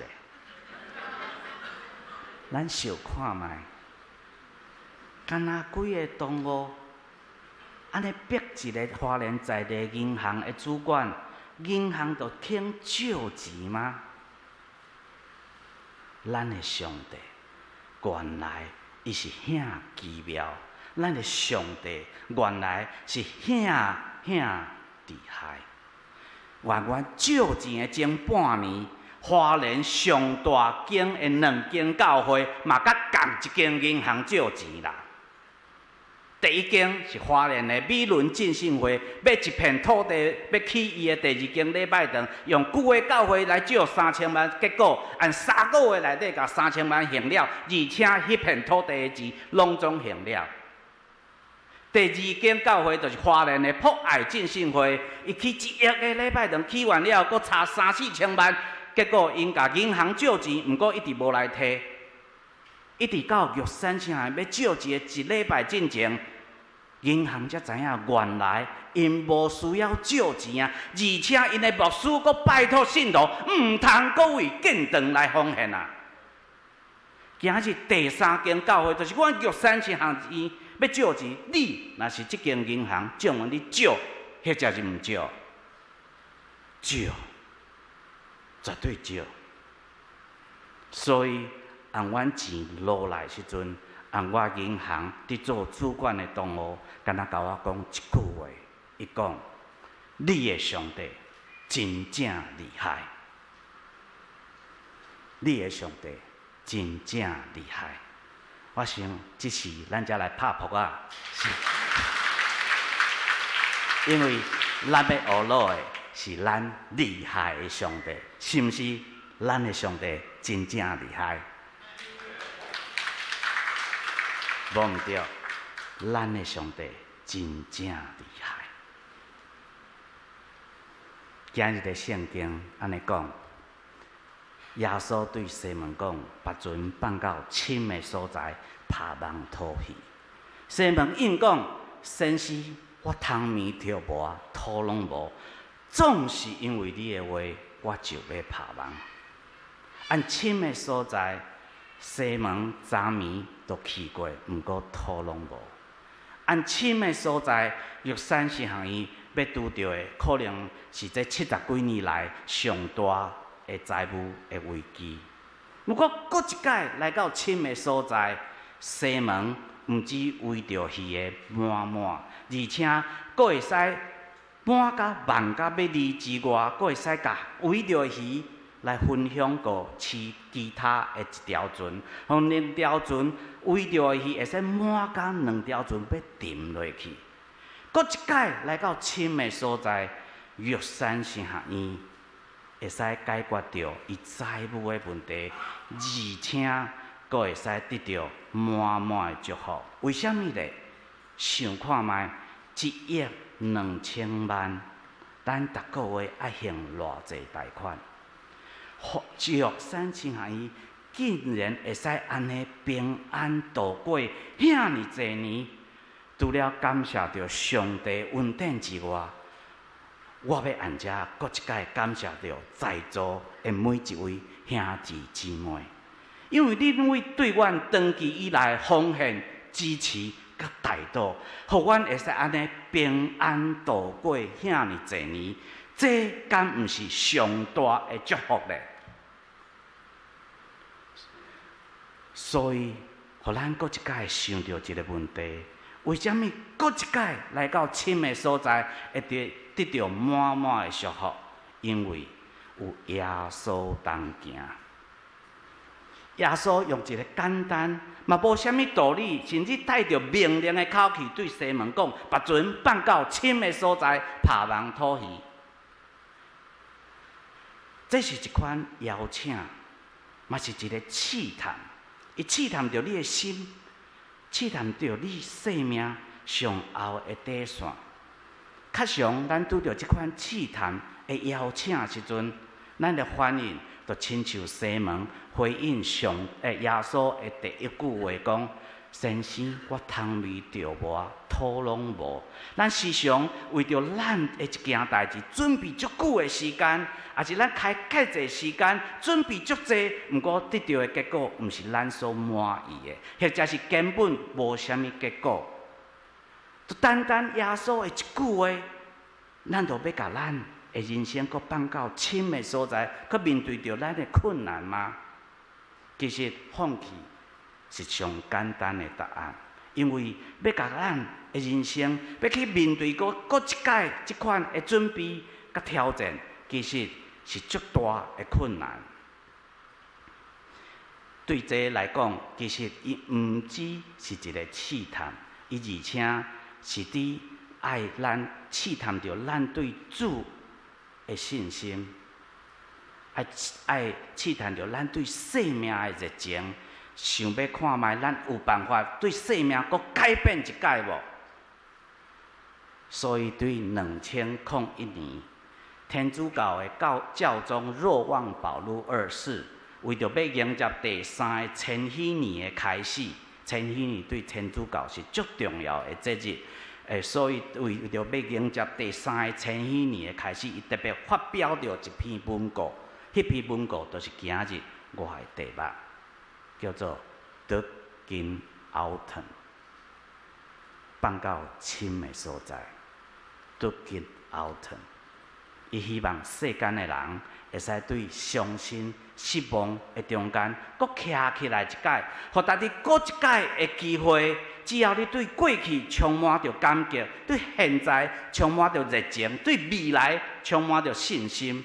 咱想看覓，敢若幾个同學，按呢逼一个花蓮在地銀行的主管，銀行就肯借錢嗎？咱的上帝原來伊是遐奇妙，咱的上帝原來是遐遐厲害。原阮借錢的前半年，花蓮上大間的兩間教會，嘛佮仝一間銀行借錢啦。第一間是花蓮的美崙浸信會，買一片土地，欲起伊的第二間禮拜堂，用舊的教會來借3000萬，結果按3個月內底共三千萬還了，而且彼片土地的錢攏總還了。第二間教會就是花蓮的博愛浸信會，伊起1億个禮拜堂，起完了，閣差三四千萬，結果𪜶共銀行借錢，毋過一直無來提，一直到玉山城欲借一个一禮拜進前，銀行才知影原來𪜶無需要借錢啊，而且𪜶的牧師閣拜託信徒，毋通閣為建堂來奉獻啊。今日第三間教會就是阮玉山神學院欲借錢，你若是這間銀行，借問你借，或者是毋借？借，絕對借。所以，按阮錢落來時陣，按我銀行佇做主管的同學，敢若共我講一句話，伊講：你的上帝真正厲害，你的上帝真正厲害。我想，這時咱才來拍噗仔，是，因為咱欲學落的是咱厲害的上帝，是毋是？咱的上帝真正厲害，無毋對，咱的上帝真正厲害。今日的聖經按呢講，耶穌對西門講：把船放到深的所在，拋網討魚。西門應講：先生，我頭暝釣無，討攏無，總是因為你的話，我就欲拋網。按深的所在，西門昨暝都去過，毋過討攏無。按深的所在，玉山神學院欲拄著的，可能是這70幾年來上大的財務的危機。毋過，閣一擺來到深的所在，西門毋止圍著魚的滿滿，而且閣會使滿甲網甲欲離之外，閣會使共圍著魚來分享過飼其他的一條船，予兩條船圍著魚會使滿甲兩條船欲沉落去。閣一擺來到深的所在，玉山神學院會使解決著伊財務的問題，而且閣會使得著滿滿的祝福。為啥物咧？想看覓，1億2千萬，咱逐個月愛還偌濟貸款？玉山神學院竟然會使按呢平安度過遐爾濟年，除了感謝著上帝恩典之外，我欲按遮閣一擺感謝著在座的每一位兄弟姊妹，因為恁位對阮長期以來奉獻、支持佮代禱，予阮會使按呢平安度過遐爾濟年，這敢毋是上大的祝福咧？所以，予咱閣一擺想著一个問題：為啥物閣一擺來到深的所在，會得著滿滿的祝福？因為有耶穌同行。耶穌用一个簡單，嘛無啥物道理，甚至帶著命令的口氣對西門講：把船放到深的所在，拋網討魚。這是一款邀請，嘛是一个試探。伊試探著你的心，試探著你生命上後的底線。較常咱拄著這款試探的邀請的時陣，咱的反應就親像西門回應耶穌的第一句話講：先生，我湯米著無，討攏無。咱時常為著咱的一件代誌準備足久的時間，抑是咱開較濟時間準備足濟，毋過得著的結果毋是咱所滿意的，或者是根本無啥物結果。就單單耶穌的一句話，咱就欲共咱的人生閣放到深的所在，去面對著咱的困難嗎？其實放棄是上簡單的答案，因為欲共咱的人生欲去面對閣一擺這款的準備佮挑戰，其實是足大的困難。對這來講，其實伊毋只是一个試探，伊而且是佇愛咱試探著咱對主的信心，愛試探著咱對生命的熱情，想欲看覓咱有辦法對生命閣改變一擺無？所以對2001年，天主教的教宗若望保祿二世，為著欲迎接第三个千禧年的開始，千禧年對天主教是足重要的節日，所以為著欲迎接第三个千禧年的開始，伊特別發表著一篇文告，彼篇文告就是今日我的題目，叫做《Duc in Altum》，放到深的所在，Duc in Altum。伊希望世間的人會使對傷心、失望的中間，閣徛起來一擺，予家己閣一擺的機會。只要你對過去充滿著感激，對現在充滿著熱情，對未來充滿著信心。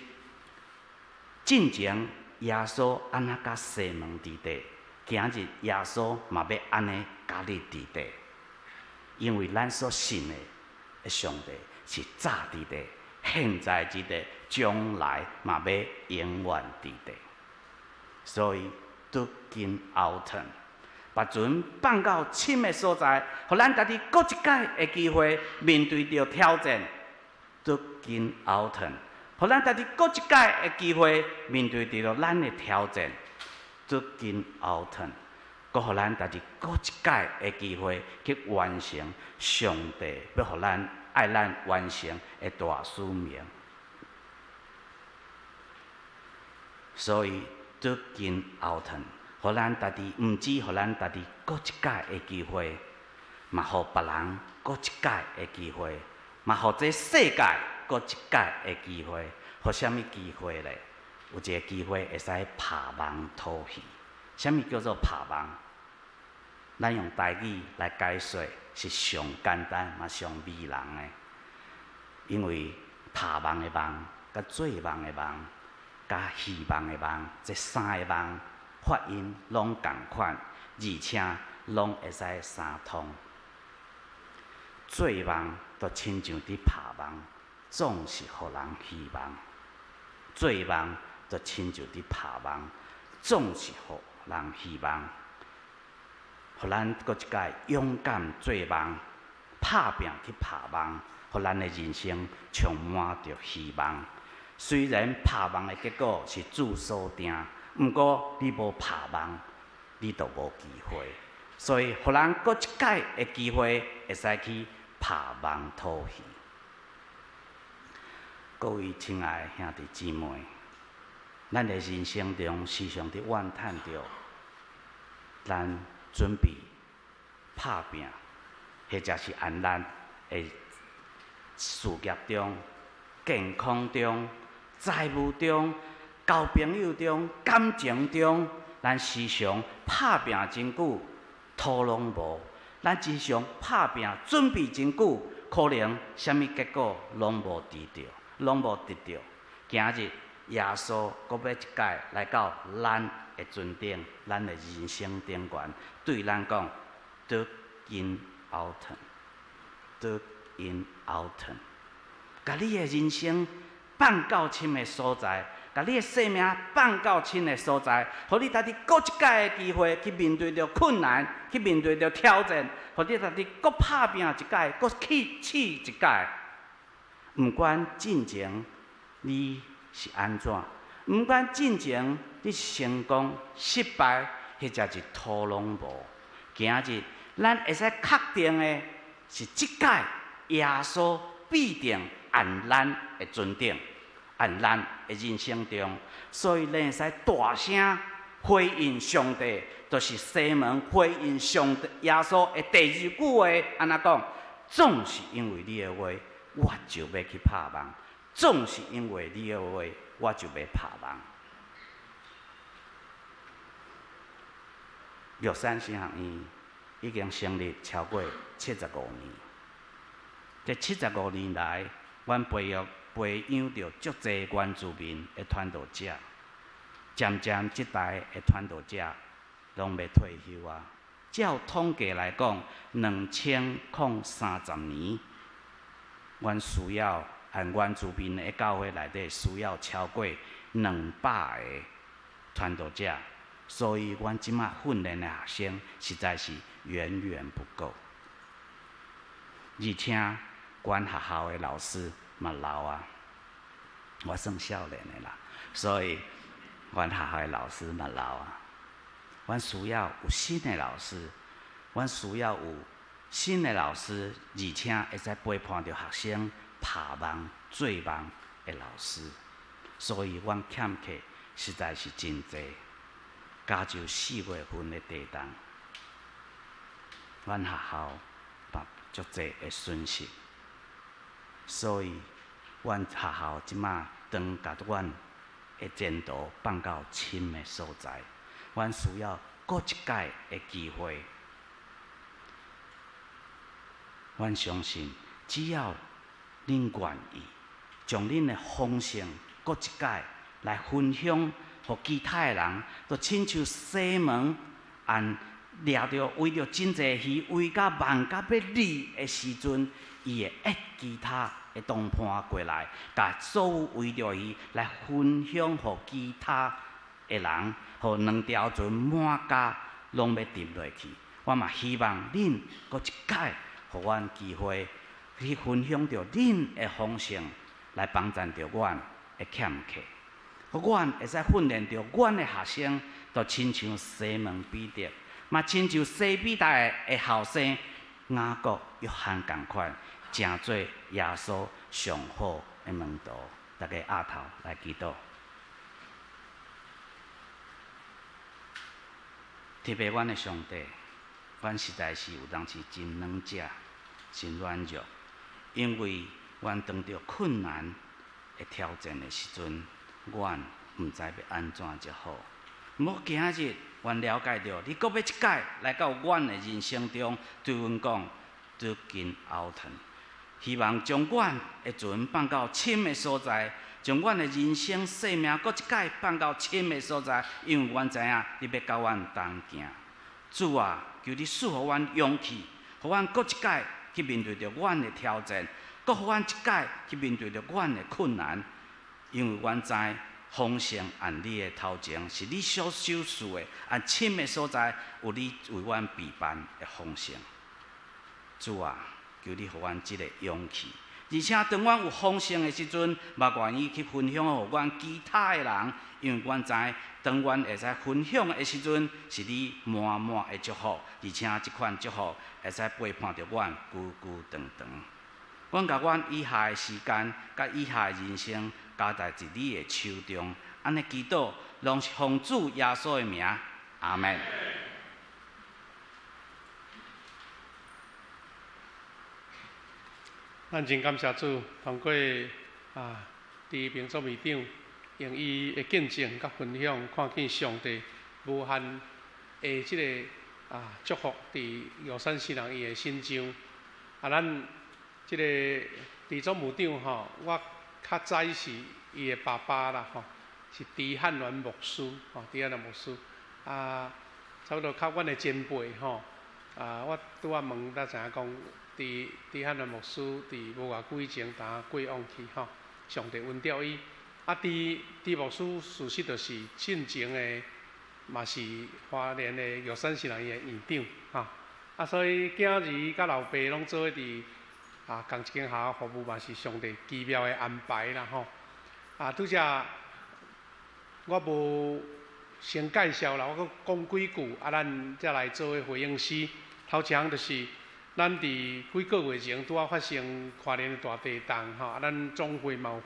進前耶穌按怎佮西門佇佇，今日耶穌嘛欲按呢佮你佇佇，因為咱所信的上帝是早佇佇，現在佇佇，將來嘛欲永遠佇佇。所以，Duc in Altum，把船放到深的所在，予咱家己閣一擺的機會面對著挑戰。Duc in Altum，予咱家己閣一擺的機會面對著咱的挑戰。Duc in Altum，閣予咱家己閣一擺的機會去完成上帝欲予咱愛咱完成的大使命。所以，Duc in Altum，予咱家己毋只予咱家己閣一擺的機會，嘛予別人閣一擺的機會，嘛予這世界閣一擺的機會。予啥物機會咧？有一个機會會使拋網討魚。啥物叫做拋網？咱用台語來解說是上簡單嘛上迷人的，因為拋網的網、佮做夢的夢、佮希望的望，這三个望發音攏仝款，而且攏會使相通。做夢就親像佇拋網，總是予人希望；做夢就親像佇拋網，總是予人希望。予咱閣一擺勇敢做夢，拍拚去拋網，予咱的人生充滿著希望。雖然拋網的結果是主所定，毋過你無拋網，你就無機會。所以，予咱閣一擺的機會，會使去拋網討魚。各位親愛的兄弟姊妹，咱的人生中時常佇怨嘆著，咱準備拍拚，或者是按咱的事業中、健康中、財務中、交朋友中、感情中，咱時常拍拚真久，土攏無；咱時常拍拚準備真久，可能啥物結果攏無得著，攏無得著。今日耶穌閣欲一擺來到咱的船頂，咱的人生頂懸，對咱講：倒緊後褪，倒緊後褪，共你的人生放到深的所在，共你的生命放到深的所在，予你家己閣一擺的機會去面對著困難，去面對著挑戰，予你家己閣拍拚一擺，閣去試一擺。毋管進前你是按怎，毋管進前你是成功失敗，彼才是土攏無。今日咱會使確定的是，這擺耶穌必定按咱的船頂，按咱的人生中，所以咱會使大聲回應上帝，就是西門回應上帝耶穌的第二句話，按怎講？總是因為你的話，我就欲去拍網；總是因為你的話，我就欲拍網。玉山神學院已經成立超過75年，這75年來，阮培養著足濟原住民的傳道者，漸漸這代的傳道者攏欲退休啊。照統計來講，2030年，阮需要按原住民的教會內底需要超過200個傳道者，所以阮這馬訓練的學生實在是遠遠不夠，而且阮學校的老師嘛老啊，我算少年的啦，所以阮學校的老師嘛老啊。阮需要有新的老師，阮需要有新的老師，而且會使陪伴著學生拍網、做網的老師。所以，阮欠缺實在是真濟。加州4月份的地動，阮學校嘛足濟的損失，所以阮學校這馬當共阮的前途放到深的所在，阮需要閣一擺的機會。阮相信，只要恁願意，將恁的豐盛閣一擺來分享予其他的人，就親像西門按掠著圍著真濟魚，圍甲網甲欲離的時陣，伊會約其他的同伴過來，共所有圍著魚來分享予其他的人，予兩條船滿甲攏欲沉落去。我嘛希望恁閣一擺予阮機會去分享著恁的豐盛，來幫贊著阮的欠缺，予阮會使訓練著阮的學生，就親像西門彼得，嘛親像西庇太的後生雅各、約翰仝款，成做耶穌上好的門徒。大家徛頭來祈禱。特別阮的上帝，阮實在是有當時真軟弱、真軟弱，因為阮當著困難的挑戰的時陣，阮毋知欲按怎才好。毋過今日，阮了解著，你閣欲一擺來到阮的人生中，對阮講，倒緊後褪，希望將阮的船放到深的所在，將阮的人生生命閣一擺放到深的所在，因為阮知影你欲佮阮同行。主啊，求你賜予阮勇氣，予阮閣一擺去面對著阮的挑戰，閣予阮一擺去面對著阮的困難，因為阮知豐盛按你的頭前是你所賞賜的，按深的所在有你為阮備辦的豐盛。主啊，求你予阮這個勇氣，而且當阮有豐盛的時陣，嘛願意去分享予阮其他的人，因為阮知當阮會使分享的時陣，是你滿滿的祝福，而且這款祝福會使陪伴著阮久久長長。阮共阮以下的時間，佮以下的人生，交代佇你的手中。按呢祈禱，攏是奉主耶穌的名，阿們。咱真感謝主，通過啊，佇平作會長用伊的見證佮分享，看見上帝無限的這个啊祝福佇玉山神人伊的身上。啊，咱這个李總務長吼，我較早是伊的爸爸啦吼，是朱漢元牧師吼，朱漢元牧師啊，差不多較阮的前輩吼。啊，我拄仔問才知影講，朱漢元牧師佇無偌久以前，當過往去吼，上帝恩召伊。啊，朱牧師事實就是進前的，嘛是花蓮的玉山神人的院長吼。啊，所以囝兒佮老爸攏做伙佇啊仝一間學校服務，嘛是上帝奇妙的安排啦吼。啊，拄才我無先介紹啦，我閣講幾句，啊，咱才來做伙回應詩。頭一項就是，咱佇幾個月前拄仔發生花蓮的大地動吼，啊，咱總會嘛有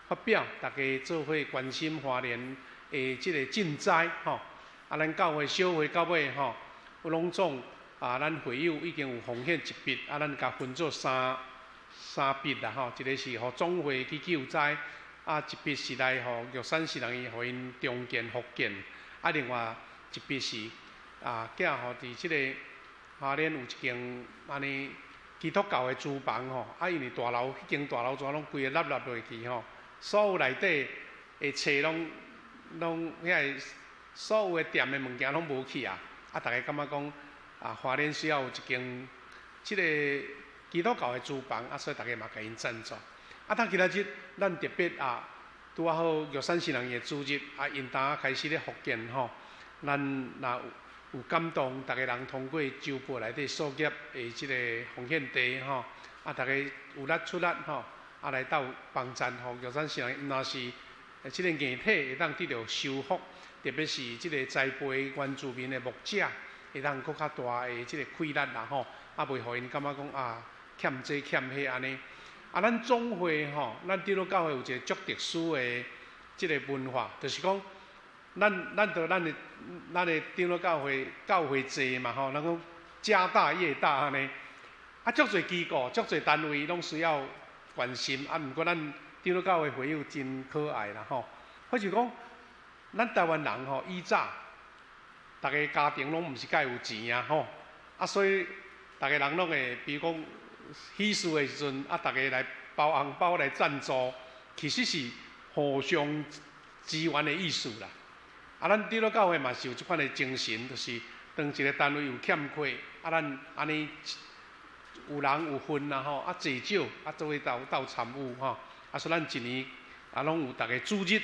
發表，大家做伙關心花蓮的這個賑災吼。啊，咱教會小會到尾吼，有攏總啊，咱會友已經有奉獻一筆，啊，咱共分做三筆啦吼，一个是予總會去救災，啊，一筆是來予玉山神人院予𪜶重建復建，啊，另外一筆是啊，寄予佇這个花蓮有一間按呢基督教的廚房吼，啊，因為大樓彼間大樓全攏規个塌塌落去吼，所有內底的冊攏遐个所有的店的物件攏無去啊，啊，逐家感覺講啊，花蓮需要有一間這个基督教的廚房，啊，所以逐家嘛共𪜶贊助。啊，當今仔日咱特別啊，拄仔好玉山神人的主日啊，𪜶當開始咧復建吼，咱若有感動，逐家人通過周報內底所業的這個奉獻地吼，啊，逐家有力出力吼，啊，來鬥幫贊吼玉山神人，毋但是這個硬體會當得著修復，特別是這個栽培原住民的牧者，會當閣較大的這個氣力啦吼，啊，袂予𪜶感覺講啊欠這欠彼按呢。啊，咱總會吼，咱長老教會有一個足特殊的這個文化，就是講，咱的長老教會教會濟嘛吼，咱講家大業大按呢。啊，足濟機構、足濟單位攏需要關心。啊，毋過咱長老教會會友真可愛啦吼。或是講，咱台灣人吼，以早，逐个家庭攏毋是介有錢啊吼。啊，所以逐个人攏會，比如講喜事的時陣，啊，逐家來包紅包來贊助，其實是互相支援的意思啦。啊，咱長老教會嘛是有這款的精神，就是當一個單位有欠缺，啊，咱按呢有人有份啦吼，啊，濟少啊，做伙鬥鬥參與吼，啊，所以咱一年啊，攏有逐个主日，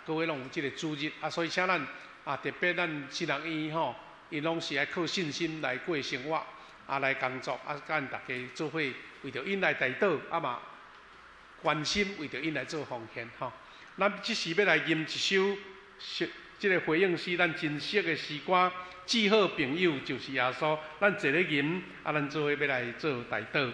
逐個月攏有這個主日，啊，所以請咱啊，特別咱神人院吼，𪜶攏是愛靠信心來過生活，啊，來工作，啊，咱逐家做伙為著𪜶來代禱，啊嘛關心為著𪜶來做奉獻吼。咱這時欲來吟一首，這个回應詩，咱真熟的詩歌，《至好朋友就是耶穌》。咱坐咧吟，啊，咱做伙欲來做代禱。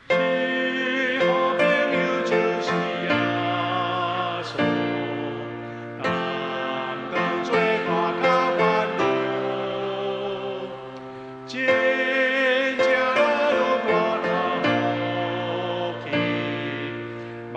至好朋友就是耶穌，擔當最大甲煩惱，真正咱有大頭福氣，萬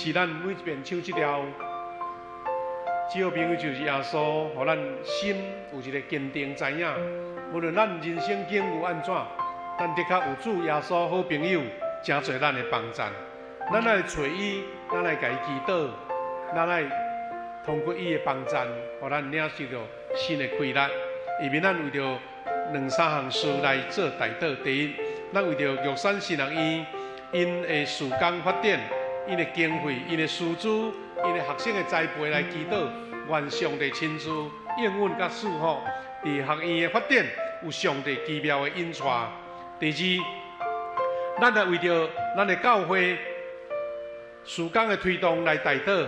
是咱每一遍唱這條，只好朋友就是耶穌，予咱心有一个堅定知影。無論咱人生境遇按怎，咱的確有主耶穌好朋友，成做咱的幫贊。咱愛揣伊，咱愛共伊祈禱，咱愛通過伊的幫贊，予咱領受著新的氣力。下面咱為著兩三項事來做代禱。第一，咱為著玉山神學院𪜶的事工發展、𪜶的經費、𪜶的師資、𪜶的學生的栽培來祈禱，願上帝親自應允佮賜福，佇學院的發展有上帝奇妙的引帶。第二，咱來為著咱的教會事工的推動來代禱，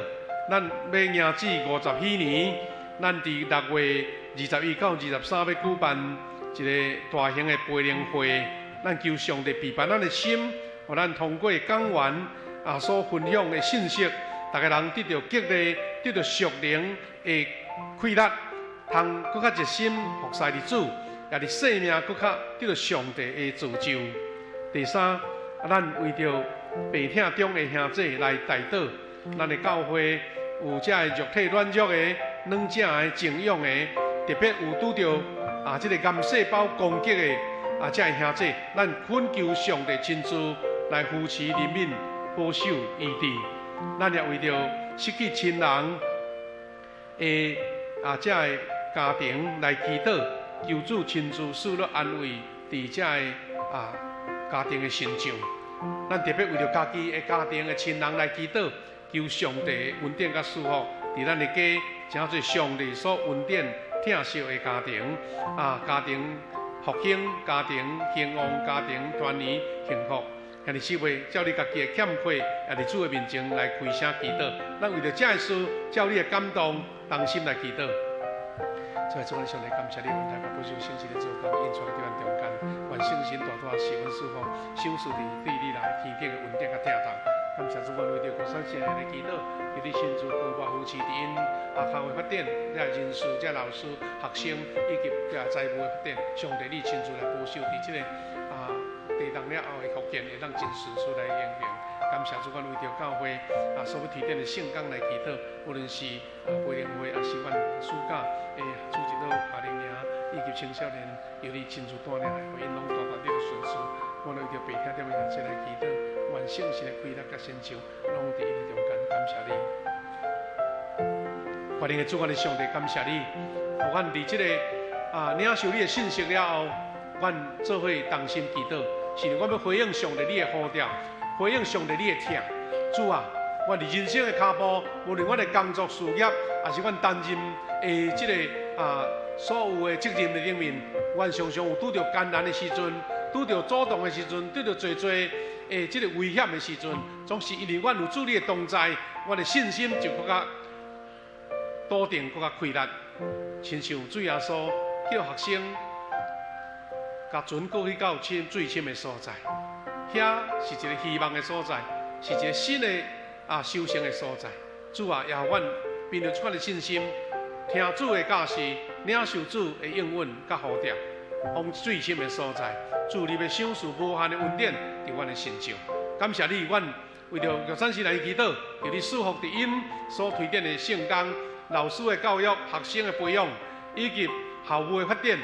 咱欲迎接50禧年，咱佇6月21到23欲舉辦一个大型的培靈會，咱求上帝備辦咱的心，予咱通過講員所分享的信息，逐个人得著激勵，得著屬靈的氣力，通閣較熱心服侍佇主，也佇生命閣較得著上帝的造就。第三，咱為著病痛中的兄弟來代禱，咱的教會有這个肉體軟弱的、軟正的、靜養的，特別有拄著這个癌細胞攻擊的這个兄弟，咱懇求上帝親自來扶持、憐憫、保守、醫治。咱也為著失去親人的這个家庭來祈禱，求主親自賜予安慰，佇這个家庭的身上。咱特別為著家己的家庭的親人來祈禱，求上帝的恩典佮賜福，佇咱的家，成做上帝所恩典疼惜的家庭，家庭復興、家庭興旺、家庭團圓幸福。兄弟姊妹，照你家己的欠缺，也佇主的面前來開聲祈禱。咱為著這个事，照你的感動，同心來祈禱。主啊，主，阮上帝感謝你，恩待佮保守聖神的做工，引帶佇阮中間，願聖神大大賜阮釋放，賞賜佇對你來天頂的恩典佮疼痛。感謝主，阮為著國山聖的祈禱，求你親自顧顧扶持佇𪜶學校的發展，這人事、這老師、學生以及這財務的發展，上帝你親自來保守佇這个地動了後的復建，會當真順遂來應行。感謝主，阮為著教會所欲提點的聖工來祈禱，無論是培靈會，抑是阮暑假的主日學夏令營，以及青少年，求你親自帶領，予𪜶攏大大得著順遂。阮為著白天踮的兄弟來祈禱，願聖神的氣力佮成就，攏佇𪜶的中間。感謝你，全能的主，阮的上帝，感謝你，予阮佇這个領受你的信息了後，阮做伙同心祈禱，是阮欲回應上帝你的呼召，回應上帝你的疼。主啊，阮佇人生的跤步，無論阮的工作事業，抑是阮擔任的這个所有的責任的裡面，阮常常有拄著艱難的時陣，拄著阻擋的時陣，拄著濟濟的這個危險的時陣，總是因為阮有主你的同在，阮的信心就閣較篤定，閣較氣力。親像主耶穌叫學生共船過去到深水深的所在，遐是一个希望的所在，是一个新的修成的所在。主啊，也予阮憑著這款的信心，聽主的教示，領受主的應允佮呼召，往水深的所在。主，你欲賞賜無限的恩典佇阮的身上。感謝你，阮為著玉山神來祈禱，求你賜福佇𪜶所推展的聖工、老師的教育、學生的培養，以及校務的發展、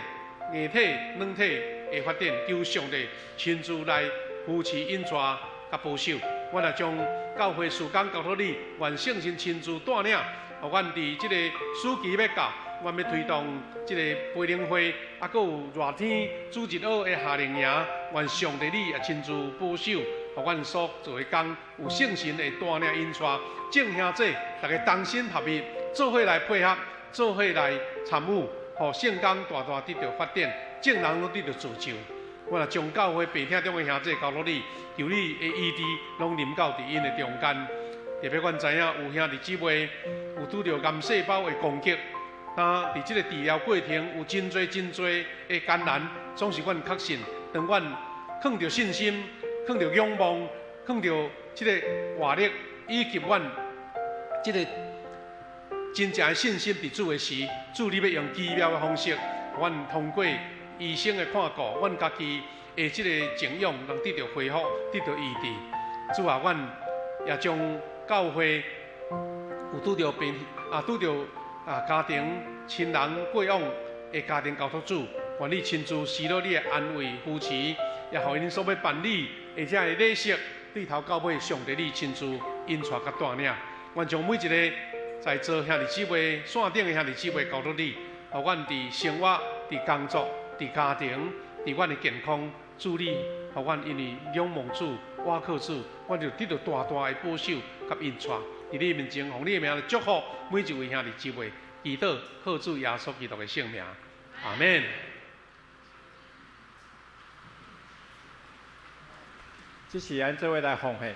硬體、軟體的發展，求上帝親自來扶持、引帶、佮保守。阮也將教會事工交託你，願聖神親自帶領，予阮佇這个暑期欲到，阮欲推動這个培靈會，閣有熱天主日學的夏令營，願上帝你也親自保守，予阮所做的工有聖神的帶領引帶，眾兄弟逐家同心合意，做伙來配合，做伙來參與，予聖工大大得著發展，眾人攏得著造就。阮也將教會病痛中的兄弟交託你，求你的醫治攏臨到佇𪜶的中間。特別阮知影有兄弟姊妹有拄著癌細胞的攻擊，當佇這个治療過程有真濟真濟的艱難，總是阮確信，當阮囥著信心、囥著仰望、囥著這个活力，以及阮這个真正的信心佇主的時，主你欲用奇妙的方式，阮通過醫生的看顧，阮家己的這个靜養，能得著恢復，得著醫治。主啊，阮也將教會有拄著病啊，拄著啊家庭親人過往的家庭交託主，願你親自施予你的安慰扶持，也予𪜶所欲辦理的這个禮儀，對頭到尾上帝你親自引帶佮帶領。願將每一个在座兄弟姊妹、線頂的兄弟姊妹交託你，予阮佇生活、佇工作、佇家庭、佇阮的健康，主你，予阮因為仰望主、倚靠主，阮就得到大大的保守佮引帶。佇你面前，奉你的名來祝福每一位兄弟姊妹，祈禱靠主耶穌基督的聖名，阿們。這是咱做伙來奉獻。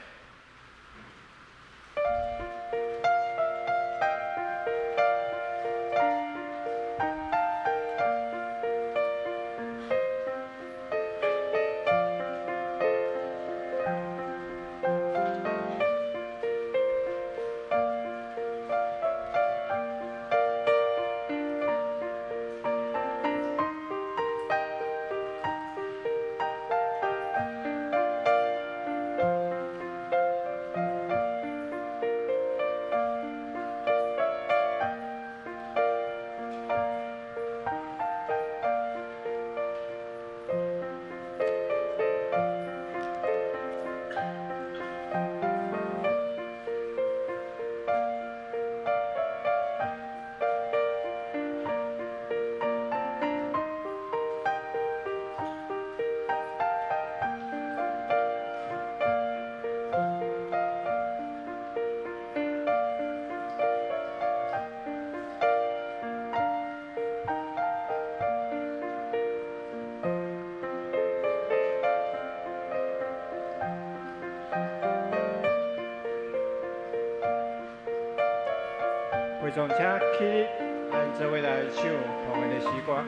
會眾請起立，咱做伙來唱奉獻的詩歌。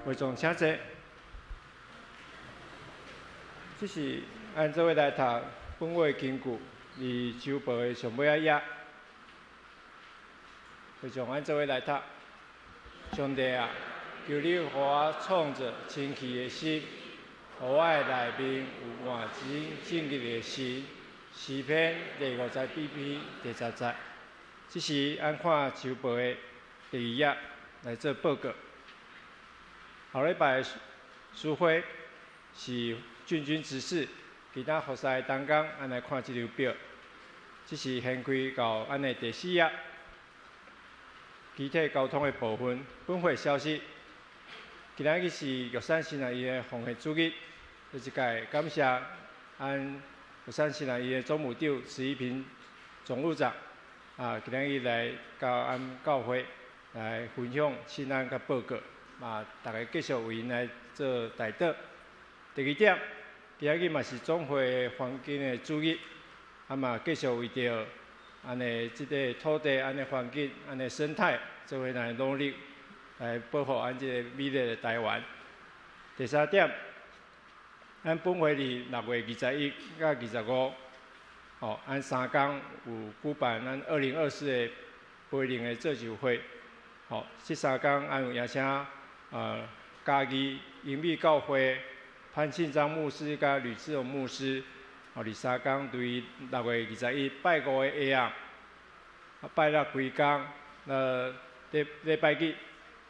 會眾請坐。這是按做伙來讀本會根據佇週報的上尾仔頁。會眾按做伙來讀。上帝啊，求你予我創造清氣的心，予我的內面有換真正直的心。詩篇第五十八篇第十節。這是按看週報的第二頁來做報告。後禮拜書會是俊君執事，其他服侍同工，咱來看這張表。這是掀開到咱的第四頁，機體交通的部分。本會消息，今仔日是玉山神學院的奉獻主日，這一屆感謝咱玉山神學院的總務長池一平總務長，啊，今仔日來到咱教會來分享請安佮報告。嘛，大家繼續為𪜶來做代禱。第二點，今仔日嘛是總會環境的主日，啊嘛繼續為著按呢這个土地、按呢環境、按呢生態，做伙來努力來保護按這個美麗的台灣。第三點，咱本會佇6月21佮25，吼，按三工有舉辦咱2024的培靈的造就會，吼，這三工按有邀請。嘉義英美教會潘慶章牧師佮呂志榮牧師，哦，佇三工對6月21拜五的下暗，拜六規工，禮拜日，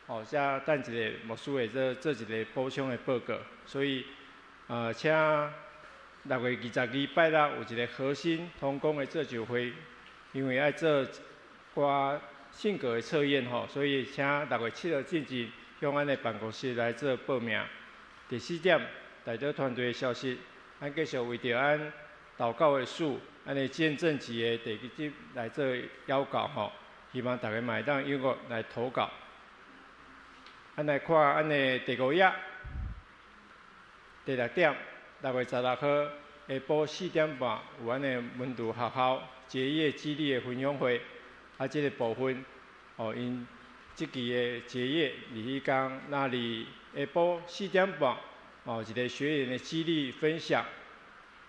哦，才等一个牧師會做一个補充的報告。所以，請6月22拜六有一个核心同工的造就會，因為愛做寡性格的測驗吼，所以請6月7號進前。向阮的辦公室來做報名。第四點，代禱團隊的消息，咱繼續為著咱禱告的事，按呢見證集的地址來做邀稿吼，希望大家嘛會當踴躍來投稿。咱來看按呢第五頁第六點，6月16號下晡4點半有按呢門徒學校結業激勵的分享會，啊，這個部分哦，𪜶這期的結業佇彼工，那佇下晡四點半哦，一個學員的激勵分享，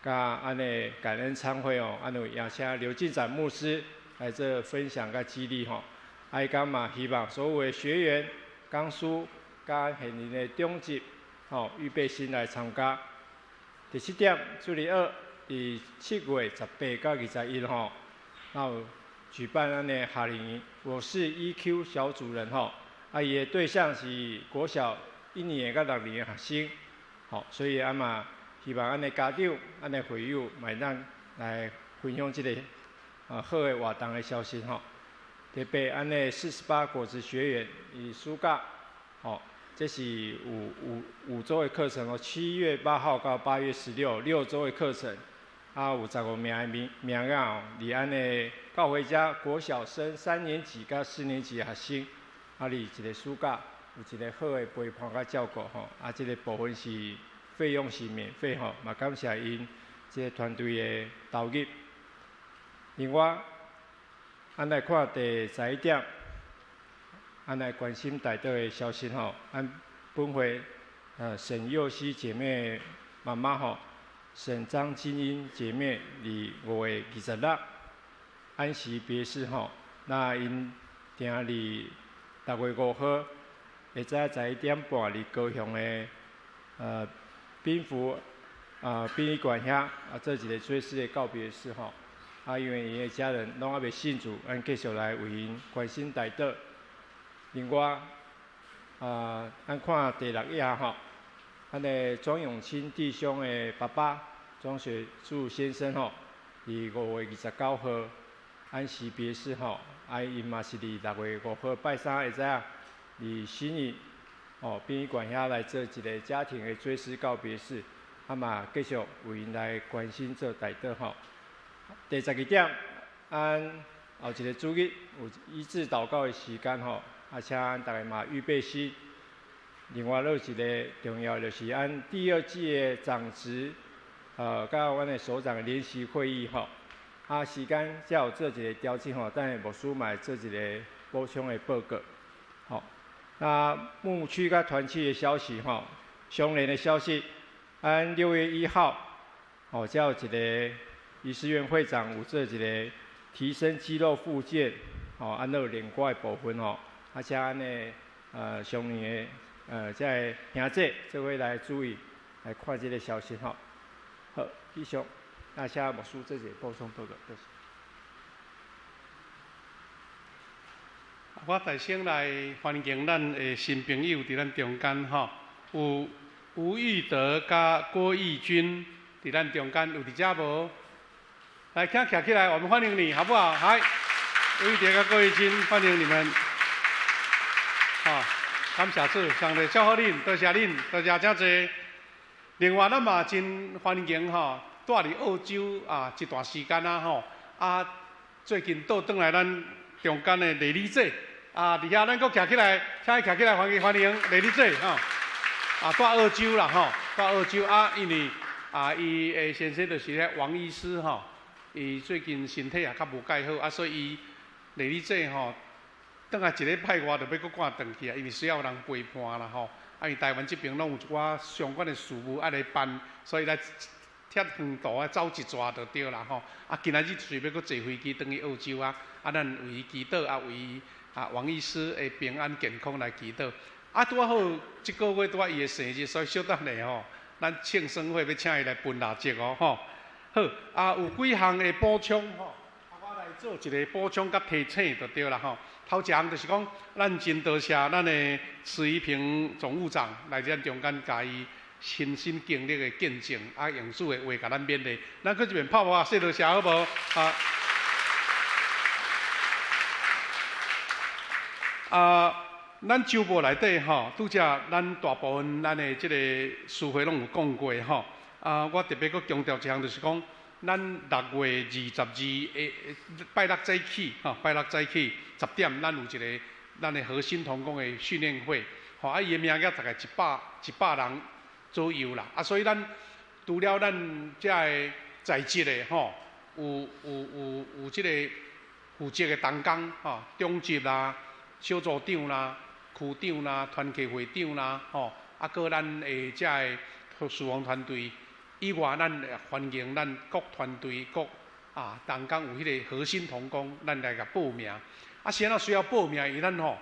佮按呢感恩餐會哦，按有邀請劉進展牧師來做分享佮激勵吼，啊，彼工嘛希望所有的學員、講師佮現任的長執吼，預備心來參加。第七點，主日學佇7月18佮21吼，那有舉辦按呢夏令營，我是 EQ 小主人吼，啊，伊的對象是國小一年佮六年的學生，吼，所以啊嘛希望按呢家長、按呢會友嘛會當來分享這個啊好的活動的消息吼。特別按呢48果子學員伊暑假，吼，這是有5周的課程哦，7月8號到8月16，6周的課程，啊有15名的名名額哦，佇按呢教會家國小生三年級佮四年級的學生，啊，佇一個暑假有一個好的陪伴佮照顧吼，啊，這個部分是費用是免費吼，嘛感謝𪜶這個團隊的投入。另外，咱來看第11點，咱來關心代禱的消息吼。咱本會沈幼熙姐妹媽媽吼，沈張金英姐妹佇5月26安息別逝吼。那𪜶定佇6月5號下早11點半佇高雄的賓福殯儀館遐啊做一個追思的告別式吼。啊，因為𪜶的家人攏猶未信主，咱繼續來為𪜶關心代禱。另外，啊，咱看第六頁吼，咱的莊永清弟兄的爸爸莊雪柱先生吼，佇5月29號安息別逝吼，啊，𪜶嘛是佇6月5號拜三下早佇新營哦殯儀館遐來做一個家庭的追思告別式，啊嘛繼續為𪜶來關心做代禱吼。第12點，按後一個主日有醫治禱告的時間吼，啊，請大家嘛預備心。另外，閣有一個重要就是按第二季的長執，佮阮的首長的聯席會議吼，啊，時間才有做一個調整吼，等下牧師嘛會做一個補充的報告。吼，那牧區佮團契的消息吼，相連的消息，按6月1號，吼，才有一個醫師院會長有做一個提升肌肉復健，吼，按有練歌的部分吼，啊，請按呢，相連的這個兄弟做伙來注意來看這個消息吼。好，以上，那請牧師做一個補充報告，多謝。我首先來歡迎咱的新朋友佇咱中間吼，有吳玉德佮郭義軍佇咱中間，有佇遮無？來，請徛起來，我們歡迎你，好不好？來，吳玉德佮郭義軍，歡迎你們。好，感謝主，上帝祝福恁，多謝恁，多謝真濟。另外，咱嘛真歡迎吼，住佇澳洲啊一段時間啊吼，啊最近倒轉來咱中間的麗麗姐啊，佇遐咱閣徛起來，請伊徛起來歡迎歡迎麗麗姐吼。啊，住澳洲啦吼，住澳洲啊，因為啊，伊的先生就是咧王醫師吼。伊最近身體也較無蓋好，啊，所以伊麗麗姐吼，轉來一禮拜外就欲閣趕轉去啊，因為需要有人陪伴啦吼。啊，因為台灣這邊攏有一寡相關的事務愛來辦，所以來拆遠途啊，走一逝就對啦吼。啊，今仔日就是欲閣坐飛機轉去澳洲啊，啊，咱為伊祈禱，啊，為伊啊王醫師的平安健康來祈禱。啊，拄仔好，這個月拄仔伊的生日，所以小等下吼，咱慶生會欲請伊來分蠟燭哦吼。好，啊，有幾項的補充吼，啊，我來做一個補充佮提醒就對啦吼。頭一項就是講，咱真多謝咱的池宜平總務長來咱中間，共伊親身經歷的見證，啊，用主的話共咱勉勵。咱閣一遍拍鼓，說多謝好無？啊，啊，咱週報內底吼，拄則咱大部分咱的這個書會攏有講過吼。啊，我特別閣強調一項，就是講，咱6月22下拜六早起，吼，拜六早起10點，咱有一個咱的核心同工的訓練會，吼，啊，伊的名額大概一百人左右啦，啊，所以咱除了咱遮个在職的吼，有這個負責的同工，吼，長執啦、小組長啦、區長啦、團契會長啦，吼，啊，閣咱的遮个事奉團隊以外，咱歡迎咱各團隊各同工有彼個核心同工，咱來共報名。啊，是按怎需要報名？因為咱吼，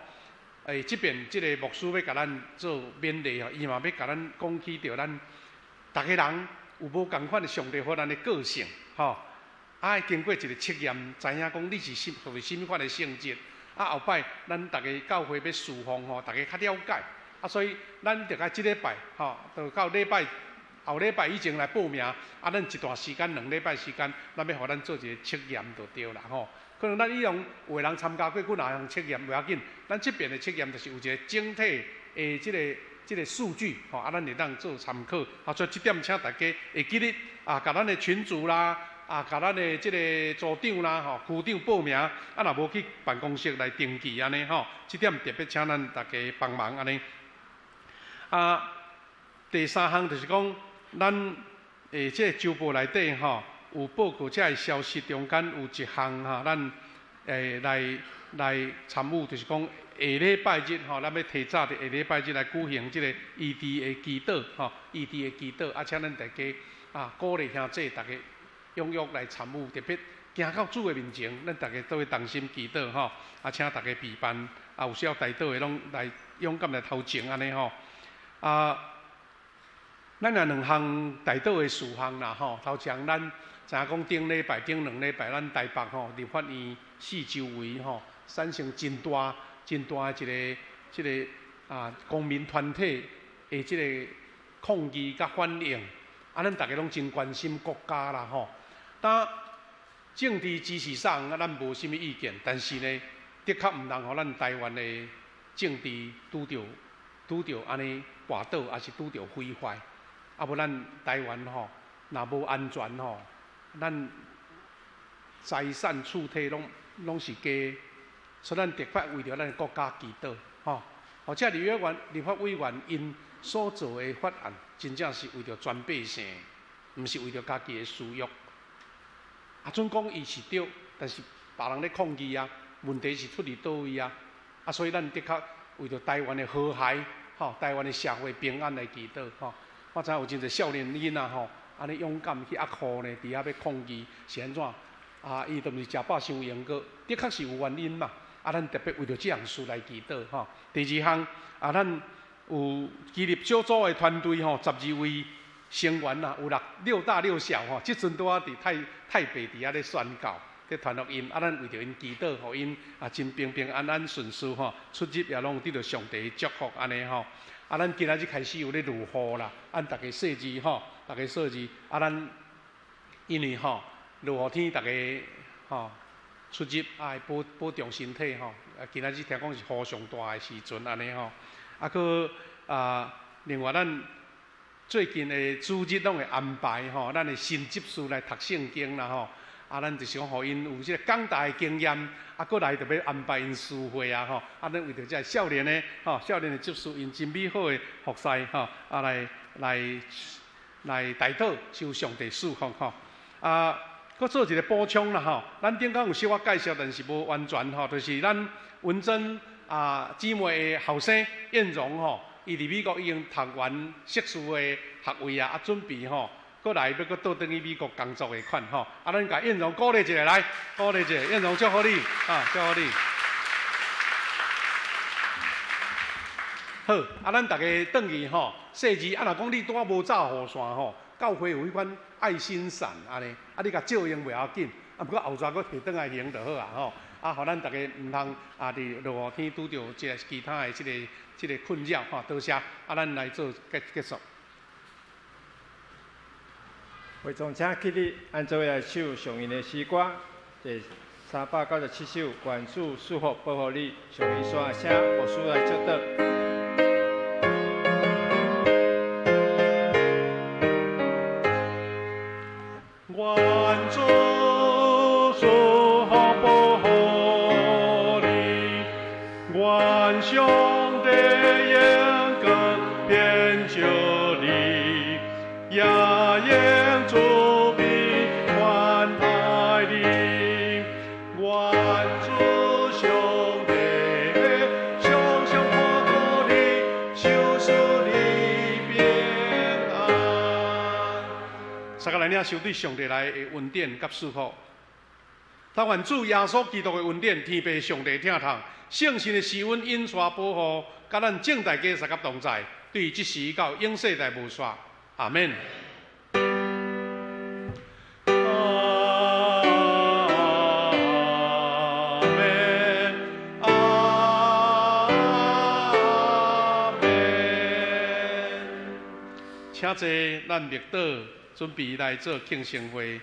這邊這個牧師欲共咱做勉勵吼，伊嘛欲共咱講起著咱逐个人有無仝款的上帝予咱的個性，吼，啊，愛經過一個測驗，知影講你是屬於啥物款的性質。啊，後擺咱逐个教會欲事奉吼，逐家較了解。啊，所以咱著愛這禮拜吼，就到禮拜後禮拜以前來報名。啊，咱一段時間，2禮拜時間，咱欲予咱做一個測驗就對啦吼。可能咱以往有的人參加過幾若項測驗，無要緊。咱這邊的測驗就是有一個整體的這個數據，吼，啊，咱會當做參考。啊，所以這點請大家會記得啊，共咱的群組啦，啊，共咱的這個組長啦，吼，區長報名，啊，若無去辦公室來登記按呢吼，這點特別請咱大家幫忙按呢。啊，第三項就是講，咱這個週報內底吼，有報告這个消息中間有一項吼，咱來參與，就是講下禮拜日吼，咱欲提早佇下禮拜日來舉行這個醫治的祈禱吼，醫治的祈禱，啊，請咱大家啊鼓勵兄弟逐家踴躍來參與，特別行到主的面前，咱逐家做伙同心祈禱吼，啊，請大家備辦，啊，有需要代禱的攏來勇敢來頭前按呢吼，啊，咱有兩項代禱的事項啦吼，頭一項咱知影講頂禮拜、頂兩禮拜，咱台北吼立法院四周圍吼產生真大、真大的一個這個公民團體的這個抗議佮反應，啊，咱逐家攏真關心國家啦吼。但政治支持啥，咱無啥物意見，但是呢，的確毋通予咱台灣的政治拄著按呢跋倒，抑是拄著毀壞。啊，無咱台灣吼，若無安全吼，咱財產厝體攏是假，所以咱特別為著咱的國家祈禱，吼。或者立法委員𪜶所做的法案，真正是為著全百姓，毋是為著家己的私欲。啊，準講伊是對，但是別人咧抗議啊，問題是出佇佗位啊？啊，所以咱的確為著台灣的和諧，吼，台灣的社會平安來祈禱，吼。我知影有真濟少年囡仔吼，按呢勇敢去壓箍呢，佇遐欲抗議是按怎？啊，伊都毋是食飽傷閒閣，的確是有原因嘛。啊，咱特別為著這項事來祈禱，吼。第二項，啊，咱有基立小組的團隊吼，12位成員啊，有六大六小吼，這陣拄仔佇台北佇遐咧宣教，咧傳福音。啊，咱為著𪜶祈禱，予𪜶啊真平平安安順遂吼，出入也攏得著上帝的祝福按呢吼。啊，咱今仔日開始有咧落雨啦，按逐家細緻吼，逐家細緻。啊，咱因為吼落雨天，逐家吼出入愛保重身體吼。啊，今仔日聽講是雨上大的時陣按呢吼。啊，閣啊，另外咱最近的主日攏會安排吼，咱的新執事來讀聖經啦吼。啊，咱就是講，予𪜶有這個講台的經驗，啊，閣來就欲安排𪜶司會啊吼。啊，咱為著這个少年的吼，少年的執事，𪜶真美好的服侍吼，啊，來代禱，求上帝賜福吼。啊，閣做一個補充啦吼，咱頂工有小可介紹，但是無完全吼，就是咱文珍啊姊妹的後生燕榮吼，伊佇美國已經讀完碩士的學位啊，啊，準備吼。閣來欲閣倒轉去美國工作的款吼，啊，咱共燕榮鼓勵一下來，鼓勵一下，燕榮祝福你，啊，祝福你。好，啊，咱逐家轉去吼，細緻，啊，若講你拄仔無罩雨傘吼，教會有彼款愛心傘按呢，啊，你共借用袂要緊，啊，毋過後逝閣提轉來還就好啊吼，啊，予咱逐家毋通啊，佇落雨天拄著這個其他的這個困擾吼，多謝，啊，咱來做結束。會眾請起立，按做伙來唱上音的詩歌，第397首，願主賜福保護你。上音山請牧師來祝禱。願也用慈悲关爱你。愿主上帝常常看顾你，賞賜你平安。大家來領受對上帝來的恩典佮祝福。但願主耶穌基督的恩典，天父上帝疼痛，聖神的施恩引帶保護，佮咱眾大家相佮同在，對這時到永世代無煞。阿們。阿們，阿們。請坐，咱默禱，準備來做慶生會。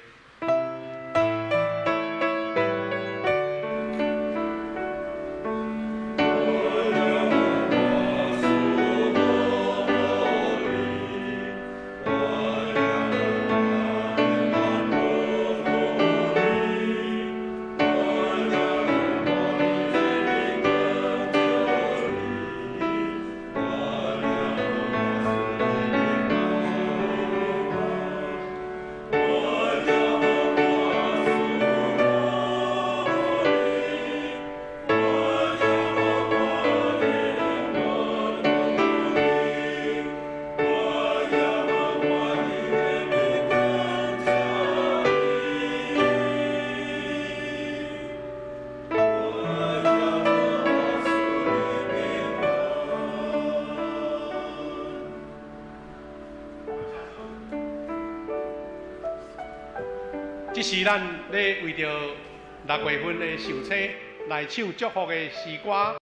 這是咱咧為著6月份的壽星來唱祝福的詩歌。